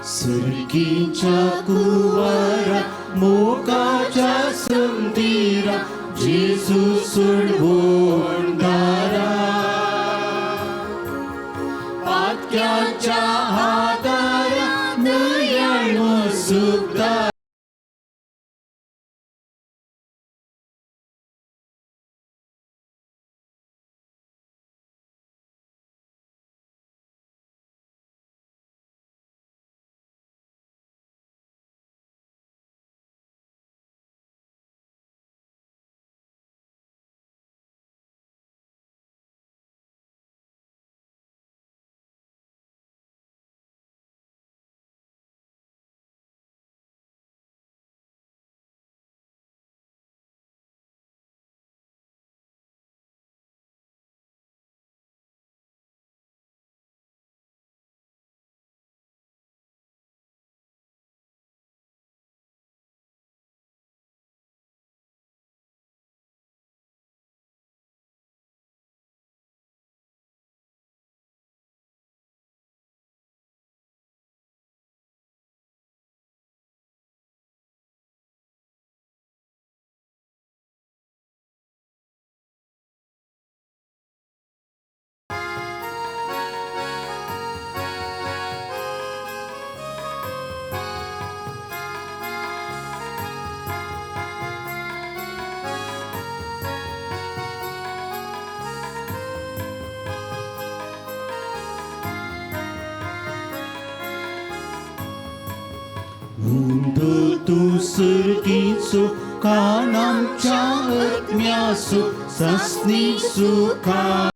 सुर्गीच्या कुवारा मोगाच्या संदीरा जेजू सोडवून दारा पातक्याच्या आदारा नयाळो सुखदा. हुंदो तूं सुर्गीचो कानामच्या आत्म्यासो सासणी सुखा.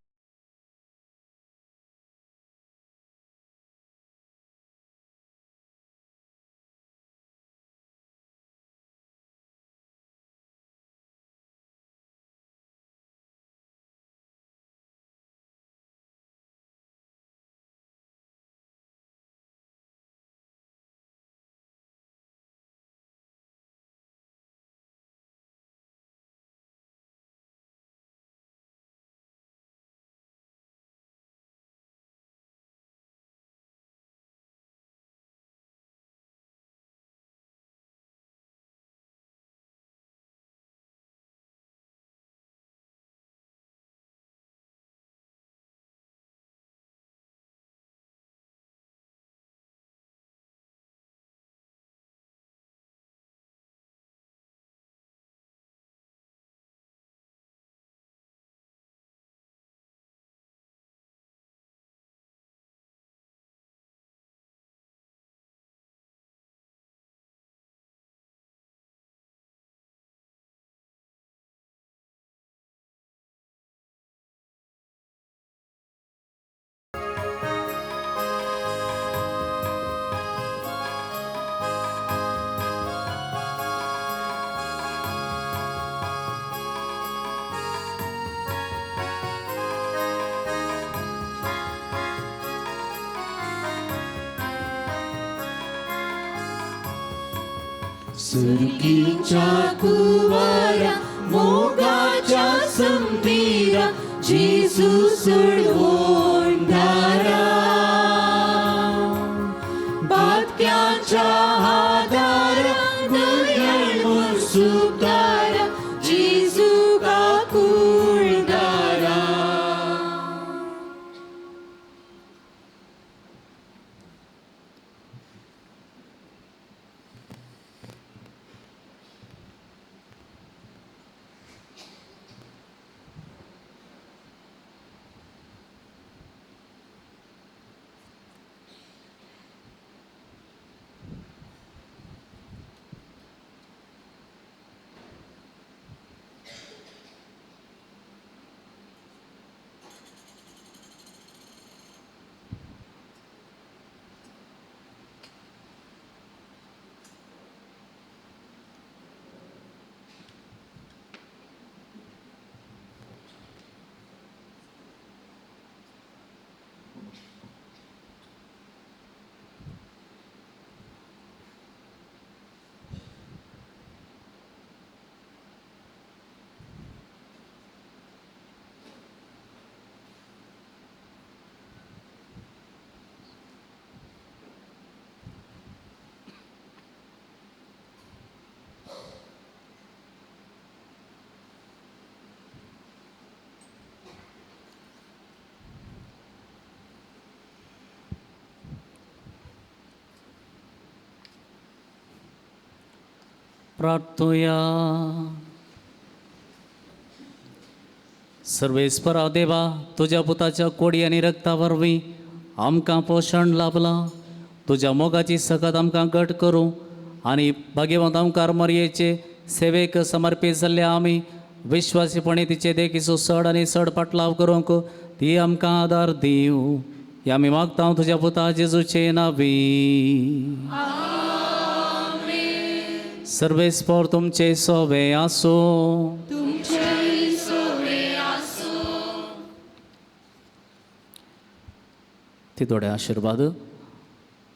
सुर्गीच्या कुवारा मोगाच्या संपीरा जेजू सोडवून दारा बातक्याच्या आदारा दयाळ सुतारा जेजू काकुळदारा. प्रार्थुया. सर्वेस्परा देवा, तुज्या पुताच्या कोडी आनी रक्ता वरवीं आमकां पोशण लाभलां. तुज्या मोगाची सकत आमकां घट करूं आनी भाग्यवंत आमकार मरयेचे सेवेक समर्पीत जाल्ल्या आमी विश्वासीपणे तिचे देखीचो चड आनी चड पाटलाव करूंक ती आमकां आदार दिवं. हे आमी मागता तुज्या पुता जेजूचे नावी. सर्वेस्पर तुमचे सोवे आसूं. ती थोडे आशिर्वाद.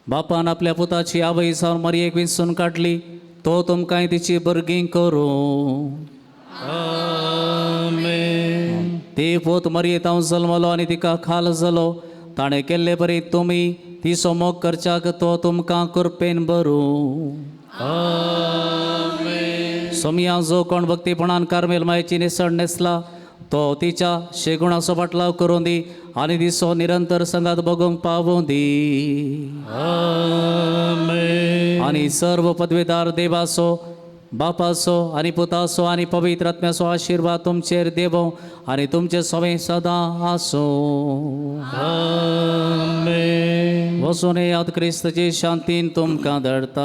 बापान आपल्या पुताची आवय जावन मरयेक विंचून काडली, तो तुमकांय तिची भुरगीं करूं. ते पोत मरयेत हांव जल्मलो आनी तिका खाल जालो. ताणें केल्ले बरी तुमी तिचो मोग करच्याक तो तुमकां कृपेन भरूं. सोमया जो कोण भक्तीपणान कार्मेल मायेची न्हेसण न्हेसला तो तिच्या शेगुणाचो पाटलाव करूं दी आनी तिचो निरंतर संगात बगूंक पावूं दी. आनी सर्व पदवेदार देवाचो, बापाचो आनी पुताचो आनी पवित्र आत्म्याचो आशिर्वाद तुमचेर देवो आनी तुमचे सवें सदां आसूं. वचून येयात, क्रिस्ताचे शांतीन तुमकां धाडटा.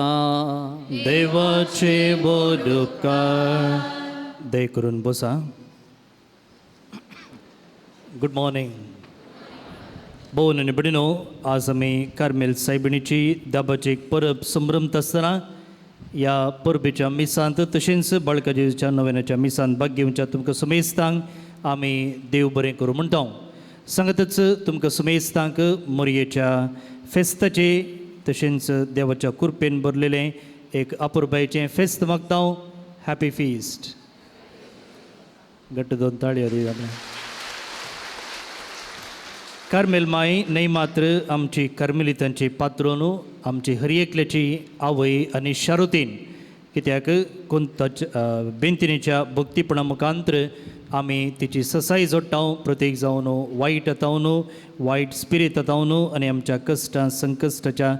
देवाचे बोध उपकार. दय करून बसा. गुड मॉर्निंग भोवन आनी भयणीनो, आज आमी कार्मेल सायबिणीची दाबाची एक परब संभ्रमता आसतना ह्या परबेच्या मिसांत तशेंच बाळका जेजूच्या नव्याच्या मिसांत भाग घेवच्या तुमकां सुमेस्तांक आमी देव बरें करूं म्हणटा. सांगतच तुमकां सुमेस्तांक मोरयेच्या फेस्ताचे तशेंच देवाच्या कुरपेन भरलेलें एक अपुरबायेचें फेस्त मागता. Happy feast. घट्ट दोन ताळयो दी जाल्यार. कार्मेल माई न्हय मात्र आमची कार्मेलितांची पात्रोनू, आमची हर एकल्याची आवय आनी शारुतीन, कित्याक कोणताच्या बेंतिनीच्या भक्तीपणा मुखांत्र आमी तिची ससाय जोडटा. प्रतीक जावन वायट आतावन, वायट स्पिरीत आतावन आनी आमच्या कश्टां संकश्टाच्या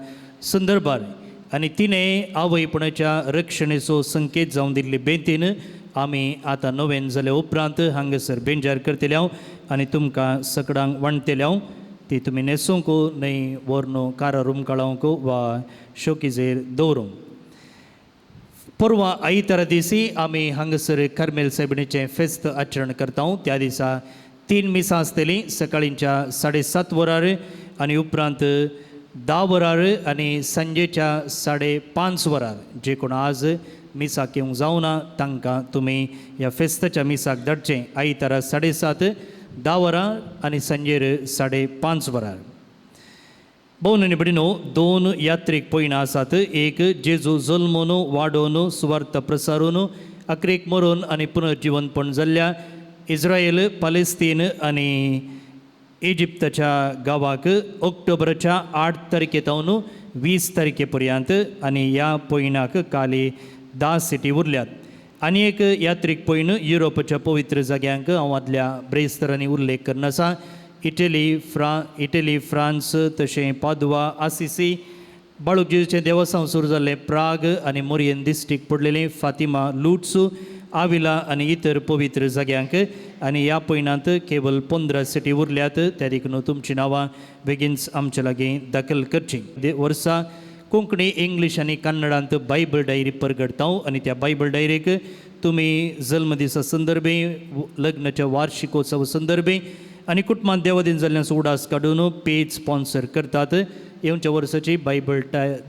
संदर्भार, आनी तिणें आवयपणाच्या रक्षणेचो संकेत जावन दिल्ली बेंतीन आमी आतां नवेन जाल्या उपरांत हांगासर बेंजार करतले हांव आनी तुमकां सकडांक वांटतले हांव. ती तुमी न्हेसूंक न्हय व्हरून कारार उमकाळोवंक वा शोकीजेर दवरूंक. परवां आयतारा दिसी आमी हांगासर कार्मेल सायबिणीचें फेस्त आचरण करता. त्या दिसा 3 मिसां आसतलीं, सकाळींच्या 7:30 वरार आनी उपरांत 10 वरार आनी सांजेच्या 5:30 वरार. जे कोण आज मिसाक येवंक जावना तांकां तुमी ह्या फेस्ताच्या मिसाक धाडचें. आयतारा 7:30, 10 वरां आनी सांजेर 5:30 वरार. भोवन आनी भयणीनो, 2 यात्रीक पयणां आसात. एक जेजू जल्मून वाडोवन सुवार्थ प्रसारून अक्रेक मरून आनी पुनर्जिवनपण जाल्ल्या इस्रायल, पलेस्तीन आनी इजिप्ताच्या गांवाक ऑक्टोबराच्या 8 तारखे तावन 20 तारखे पर्यंत, आनी ह्या पयणाक काली 10 सिटी उरल्यात. आनी एक यात्रीक पयण युरोपाच्या पवित्र जाग्यांक हांव आदल्या ब्रेस्तरांनी उल्लेख करना आसा. इटली, फ्रांस, तशें पादवा, आसिसी, बाळूक जेजूचें देवस्थान सुरू जाल्लें प्राग आनी मोरयेन दिश्टीक पडलेलें फातिमा, लुट्स, आविला आनी इतर पवित्र जाग्यांक. आनी ह्या पयणांत केवल 15 सिटी उरल्यात. त्या देखून तुमचीं नांवां बेगीनच आमचे लागीं दाखल करचीं. वर्सा कोंकणी, इंग्लीश आनी कन्नडांत बायबल डायरी परगडटा आनी त्या बायबल डायरीक तुमी जल्मदिसा संदर्भे, लग्नाच्या वार्षिकोत्सवा संदर्भे आनी कुटुंबांत देवादीन जाल्ल्याचो उडास काडून पेज स्पॉन्सर करतात. येवच्या वर्साची बायबल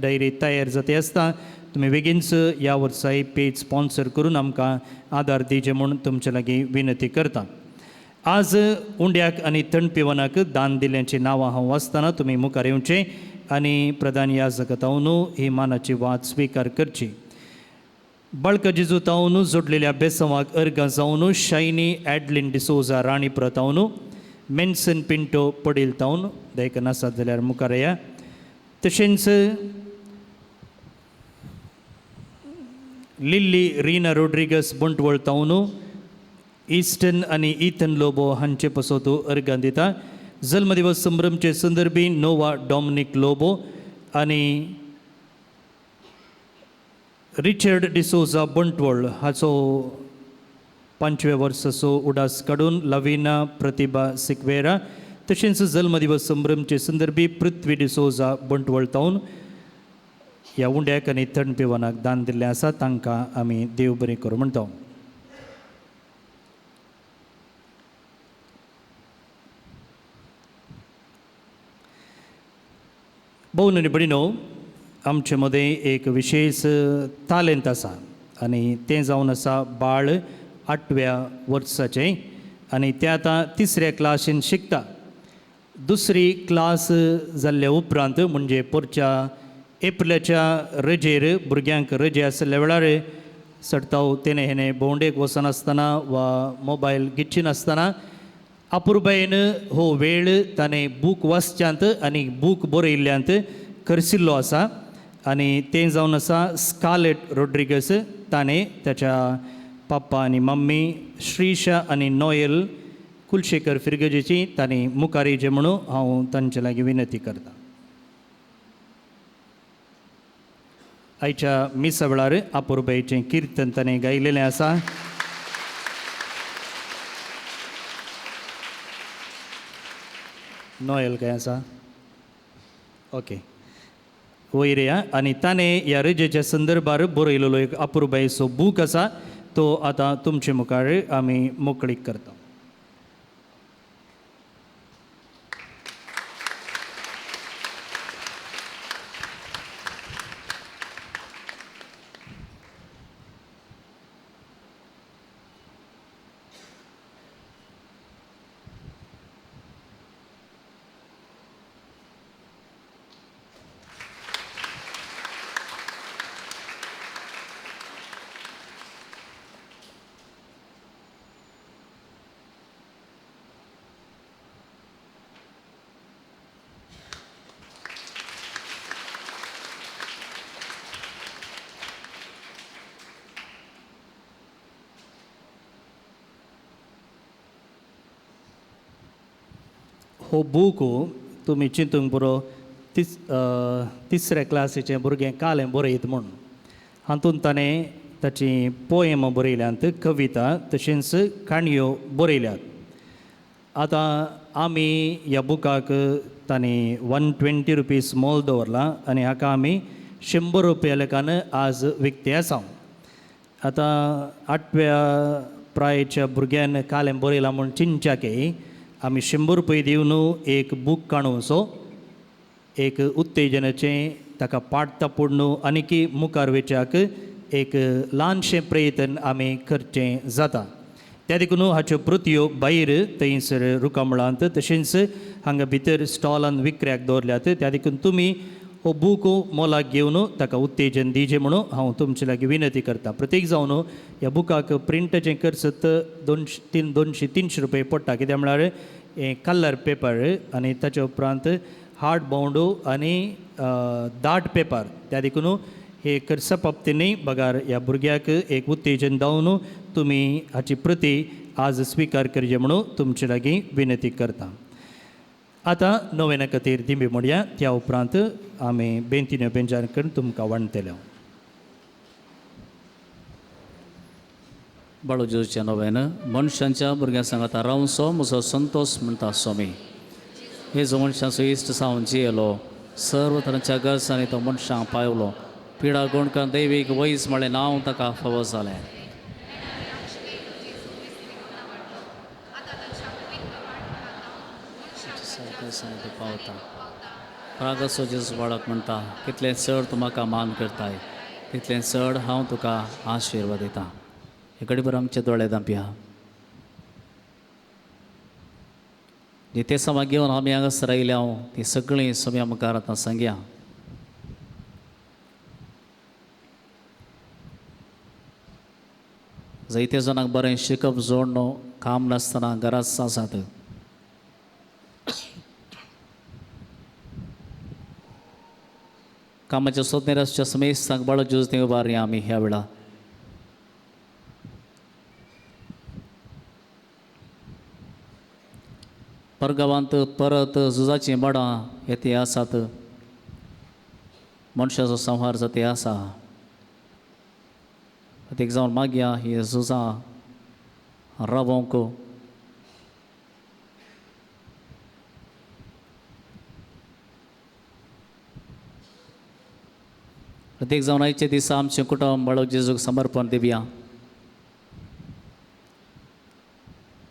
डायरी तयार जाता आसता तुमी बेगीनच ह्या वर्साय पेज स्पॉन्सर करून आमकां आदार दिवचे म्हूण तुमचे लागीं विनंती करता. आज उंड्याक आनी थंड पिवनाक दान दिल्यांची नांवां हांव वाचतना तुमी मुखार येवचें आनी प्रधान याजक तावन ही मानाची वात स्विकार करची. बाळका जेजू तावन जोडलेल्या बेसवाक अर्गां जावन शायनी ॲडलिन डिसोजा राणीपुरा तावन, मेन्सन पिंटो पडील तावन, दयक नासत जाल्यार मुखार या. तशेंच लिल्ली रिना रोड्रिगस बंटवळ तावन, इस्टन आनी इथन लोबो हांचे पसत अर्गां दिता. जल्मदिवस संभ्रमचे संदर्भी नोवा डॉमनिक लोबो आनी रिचर्ड डिसोजा बंटवळ हाचो 5व्या वर्साचो उडास काडून लविना प्रतिभा सिक्वेरा, तशेंच जल्मदिवस संभ्रमचे संदर्भी पृथ्वी डिसोजा बंटवळ तावन ह्या उंड्याक आनी थंड पिवनाक दान दिल्लें आसा. तांकां आमी देव बरें करूं म्हणटा. भोवन आनी भयणीनो, आमचे मदें एक विशेश तालेंत आसा आनी तें जावन आसा बाळ 8व्या वर्साचें आनी तें आतां 3ऱ्या क्लासीन शिकता. दुसरी क्लास जाल्ल्या उपरांत म्हणजे पोरच्या एप्रिलाच्या रजेर भुरग्यांक रजे आशिल्ल्या वेळार चडताव तेणे हेणे भोंवडेक वचनासतना वा मोबायल घेतची नासतना अपुरबायेन हो वेळ ताणें बूक वाचच्यांत आनी बूक बरयल्ल्यांत खर्चिल्लो आसा आनी तें जावन आसा स्कालेट रोड्रिगस. ताणें ताच्या पप्पा आनी मम्मी श्रीशा आनी नोयल कुलशेखर फिरगजेची तांणी मुखार येवचें म्हणून हांव तांचे लागीं विनंती करता. आयच्या मिसा वेळार अपुरबायेचें किर्तन ताणें गायलेलें आसा. नोयल खंय आसा? ओके वयर या. आनी ताणें ह्या रजेच्या संदर्भार बरयलेलो एक अपुरबायेचो बूक आसा तो आतां तुमचे मुखार आमी मोकळीक करता. हो बूक तुमी चिंतूंक पुरो तिसऱ्या क्लासीचें भुरगें कालें बरयत म्हूण. हातूंत ताणें ताची पोएमां बरयल्यांत, कविता तशेंच काणयो बरयल्यात. आतां आमी ह्या बुकाक ताणें 120 रुपीज मोल दवरलां आनी हाका आमी 100 रुपया लेखान आज विकते आसा. आतां आठव्या प्रायेच्या भुरग्यान कालें बरयलां म्हूण चिंतच्याक आमी 100 रुपये दिवन एक बूक काडूंचो, एक उत्तेजनाचें ताका पाठ तापूड न्हू आनीकी मुखार वयच्याक एक ल्हानशें प्रयत्न आमी करचें जाता. त्या देखून हाच्यो कृतयो भायर थंयसर रुखामळांत तशेंच हांगा भितर स्टॉलान विक्र्याक दवरल्यात. त्या देखून तुमी हो बूक मोलाक घेवन ताका उत्तेजन दिवचें म्हणून हांव तुमचे लागीं विनंती करता. प्रत्येक जावन ह्या बुकाक प्रिंटाचें खर्च 200-300 रुपये पडटा, कित्याक म्हळ्यार हें कलर पेपर आनी ताच्या उपरांत हार्ड बावंड आनी दाट पेपर. त्या देखून हे खर्चा बाबतीनय बगार ह्या भुरग्याक एक उत्तेजन जावन तुमी हाची प्रती आज स्विकार करचे म्हणून तुमचे लागीं विनंती करता. आतां नोवेना खातीर दिंबी म्हणया, त्या उपरांत आमी बेंतीन्यो बेंजान करून तुमकां वांट्टले. बाळू जेजूचें नोवेन. मनशांच्या भुरग्यां सांगाता रावचो म्हजो संतोष म्हणटा स्वामी. हे जो मनशांचो इश्ट जावन जियेलो, सर्व तरांच्या गरजांनी तो मनशांक पावलो. पिडा गोणकान दैवीक वैज म्हळें नांव ताका फावो जालें. पावता रागाचो जेजू बाळक म्हणटा, कितलें चड तूं म्हाका मान करताय तितलें चड हांव तुका आशिर्वाद दितां. हे घडीभर आमचे दोळे धांपया. जी तेसांवां घेवन आमी हांगासर आयल्या हांव ती सगळीं सोम्या मुखार आतां सांगया. जायते जाणांक बरें शिकप जोड न्हू, काम नासतना घराच आसात. कामाच्या सोदनेर आसच्या समेस्तांक बाळो ज्यूज देव उबारया आमी ह्या वेळा. परगांवांत परत झुजाचीं बडां येते आसात, मनशाचो संहार जाते आसा. प्रत्येक जावन मागया ही झुजां रावोंक. प्रत्येक जावन आयचे दिसा आमचें कुटुंब बाळक जेजूक समर्पण दिवया.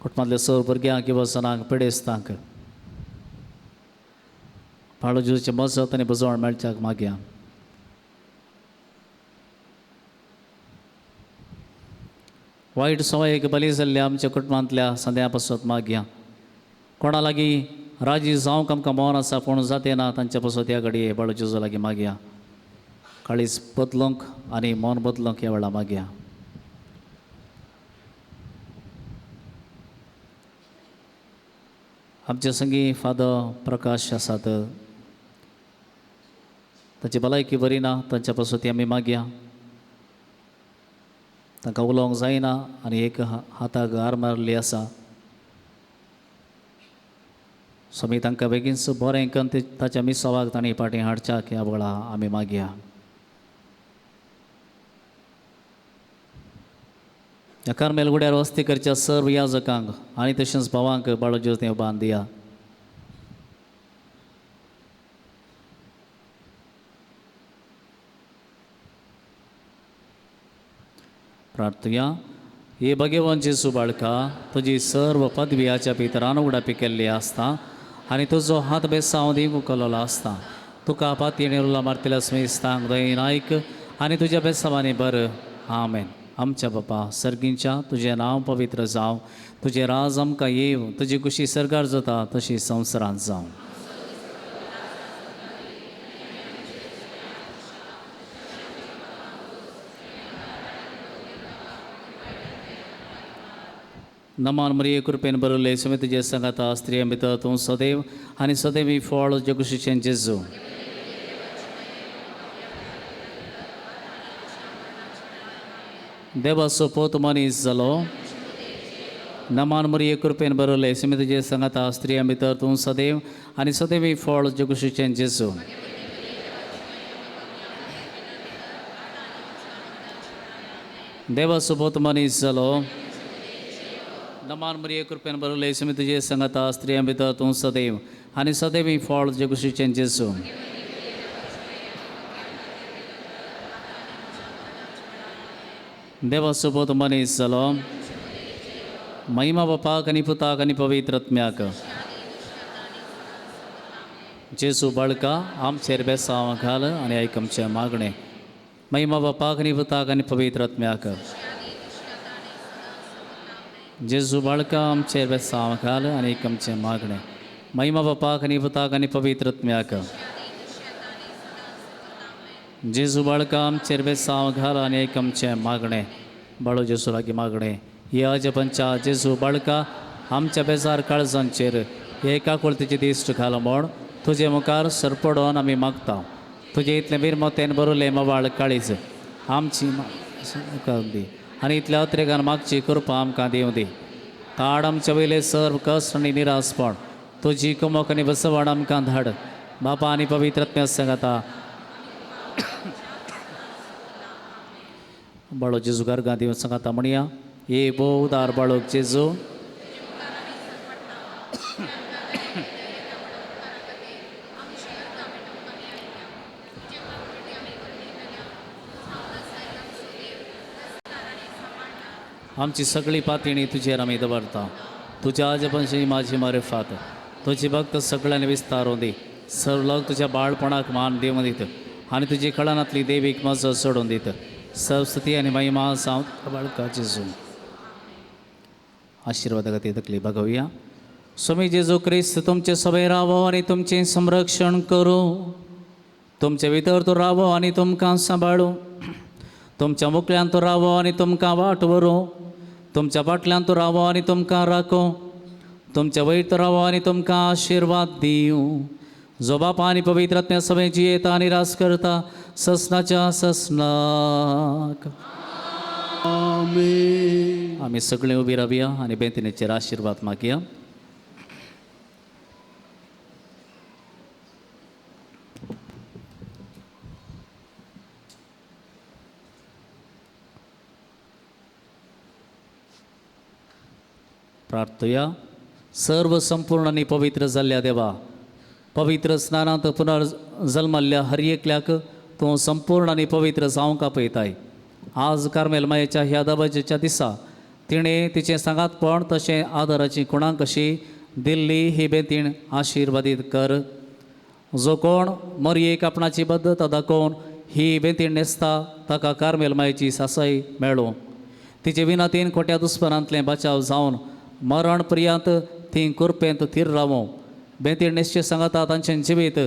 कुटुंबांतल्या सर्व भुरग्यांक किंवा जणांक पिडेस्तांक बाळक जेजूचें मजत आनी बुजवण मेळच्याक मागया. वायट सवयेक बली जाल्ल्या आमच्या कुटुंबांतल्या संद्या पासत मागया. कोणा लागीं राजी जावंक आमकां मौन आसा पूण जाते ना तांच्या पासत ह्या घडये बाळक जेजू लागीं मागया. काळीज बदलूंक आनी मन बदलूंक ह्या वेळा मागया. आमचे संगी फादर प्रकाश आसात, तांची भलायकी बरी ना तांच्या पासत आमी मागया. तांकां उलोवंक जायना आनी एक हाताक हार मारली आसा. स्वामी तांकां बेगीनच बरें करून ताच्या मिसावाक तांणी फाटीं हाडच्याक ह्या वेळा आमी मागया. ह्या कार्मेल गुड्यार वस्ती करच्या सर्व याजकांक आनी तशेंच भावांक बाळो जेजू देव बांद दिया. प्रार्थुया. हे भगवान जेजू बाळका, तुजी सर्व पदव्याच्या भितरान उडापी केल्ली आसता आनी तुजो हात बेसांव दिवंक उखललो आसता. तुका पातयेन रुला मारतल्या स्मेस्तांक दयेन आयक आनी तुज्या बेसांवांनी बर. आमेन. आमच्या बापा सर्गींच्या, तुजें नांव पवित्र जावं, तुजें राज आमकां येवं, तुजी खुशी सर्गार जाता तशी संवसारांत जावं. नमान मरिये, कृपेन बरवले, सुमी तुजे सांगाता, स्त्रियां भितर तूं सदैव आनी सदैव ही फळ तुजे कुशीचें जेजू. देवाचो पोत मनीस जालो. नमान मरिये, कृपेन बरवले, सुमी तुजे सांगाता, स्त्रियां भितर तूं सदैव आनी सदैव ही फळ तुजे कुशीचें जेजू. देवाचो पोत मनीस जालो. नमान मरिये, कृपेन बरवले, सुमी तुजे सांगाता, स्त्रियां भितर तूं सदैव आनी सदैव ही फळ तुजे कुशीचें जेजू. देवाचो पोत मनीस जालो. महिमा बापाक आनी पुताक आनी पवित्र आत्म्याक. जेजू बाळका, आमचेर बेसांव घाल आनी आयक आमचें मागणें. महिमा बापाक आनी पुताक आनी पवित्र आत्म्याक. जेजू बाळका, आमचेर बेसांव घाल आनी आयक आमचें मागणें. महिमा बापाक आनी पुताक आनी पवित्र आत्म्याक. जेजू बाळका, आमचेर बेसांव घाल आनी आयक आमचें मागणें. बाळो जेजू लागीं मागणें. हे अजपंच्या जेजू बाळका, आमच्या बेजार काळजांचेर हे काकुळतीची दिश्ट घाल म्हूण तुजे मुखार सरपडोन आमी मागता. तुजे इतलें बिरमतेन बरवलें मवाळ काळीज आमची दी आनी इतल्या अत्रेगान मागची कृपा आमकां दिवं दी. काड आमचे वयले सर्व कश्ट आनी निरासपण, तुजी कुमक आनी बसवण आमकां धाड. बापा आनी पवित्र आत्म्या सांगाता. बाळो जेजू गार्गां दिवन सांगाता म्हणया, हे भोव उदार बाळोक जेजू, आमची सगळी पातणी तुजेर आमी दवरता. तुज्या आजपणशी माझी मारिफात, तुजी भक्त सगळ्यांनी विस्तारून दी. सर्व लोक तुज्या बाळपणाक मान दिवन दित आनी तुजी कळनांतली देवीक मजत सोडून दित. सर्वस्तुती आनी महिमा जावं बाळका जेजू. आशिर्वादा खातीर तकली बागोवया. स्वामी जेजू क्रिस्त तुमचे सभे रावो आनी तुमचें संरक्षण करूं. तुमचे भितर तो रावो आनी तुमकां सांबाळूं. तुमच्या मुकल्यान तो रावो आनी तुमकां वाट व्हरूं. तुमच्या फाटल्यान तो रावो आनी तुमकां राखूं. तुमच्या वयर तो रावो आनी तुमकां आशिर्वाद दिवं. जो बापा आनी पवित्र आत्म्या सभे जियेता आनी रास करता ससनाच्या ससनाक. आमेन. आमी सगळीं उबी रावया आनी बेंतिनेचेर आशिर्वाद मागया. प्रार्थुया. सर्व संपूर्ण आनी पवित्र जाल्ल्या देवा, पवित्र स्नानांत पुनर्जल्मल्ल्या हर एकल्याक तूं संपूर्ण आनी पवित्र जावंक आपयताय. आज कार्मेल मायेच्या ह्या दबाज्याच्या दिसा तिणें तिचें सांगातपण तशें आदराची खुणां कशी दिल्ली ही बेतीण आशिर्वादीत कर. जो कोण मरयेक आपणाची बद्दता दाखोवन ही बेतीण न्हेसता ताका कार्मेल मायेची सासाय मेळूं. तिचे विनातीन खोट्या दुस्पनांतलें बचाव जावन मरण पर्यंत ती कुरपेंत थीर रावूं. बेतीण न्हेसचे सांगाता तांचें जिवीत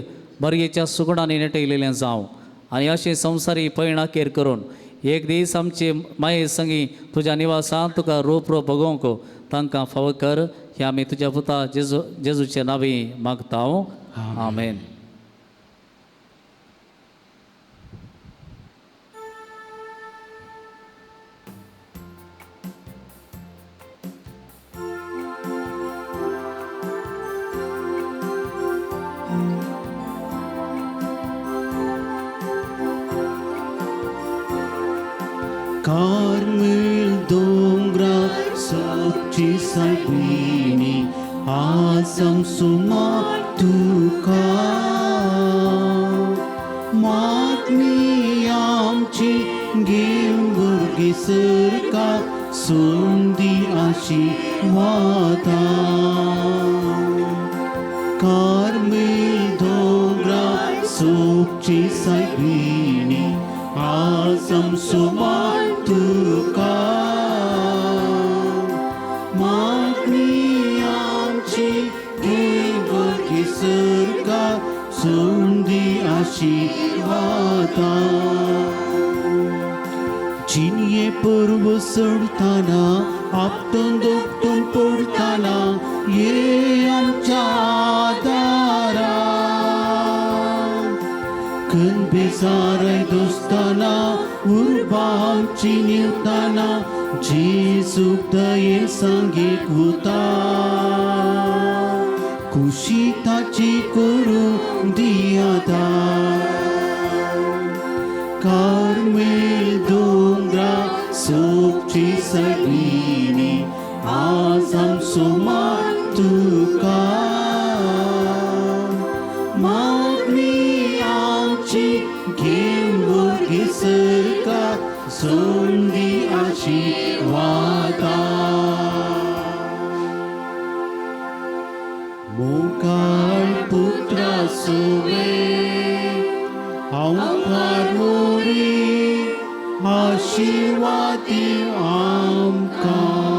मरयेच्या सुगुणांनी नेटयलेलें जावं आनी अशें संवसारी पयणाकेर करून एक दीस आमचे माये संगी तुज्या निवासांत तुका रूप रूप भोगोवंक तांकां फावो कर. हे आमी तुज्या पुता जेजू जेजूचे नांवी मागता. आमेन. कार्मेल दोंगरार सोबची सायबिणी आज सुमार तुका मागणी आमची घेवन बुरगी सरका सोंदी आशिर्वादा. कार्मेल दोंगरा सोबची सायबिणी आज आमचो मान तुका. मागणी आमची घे बुरगी सरका सोंदी आशिर्वादा. जिनये पर्व चडताना आपटून दोपटून पडताना ये आमच्या दारा. खंय बेजाराय दोस्ताना उर्बा आमची निवताना जेजूक दयेन सांगीत वता. खुशी ताची करूं दियाता. कार्मेल दोंगरा सोबची सायबिणी आज आमचो मान तुका. मागणी आमची घेवन भुरगीं सरका सोंदी आशिर्वादा. मोगाळ पुत्रा सोवे हांव मोरी आशिर्वादी आमकां.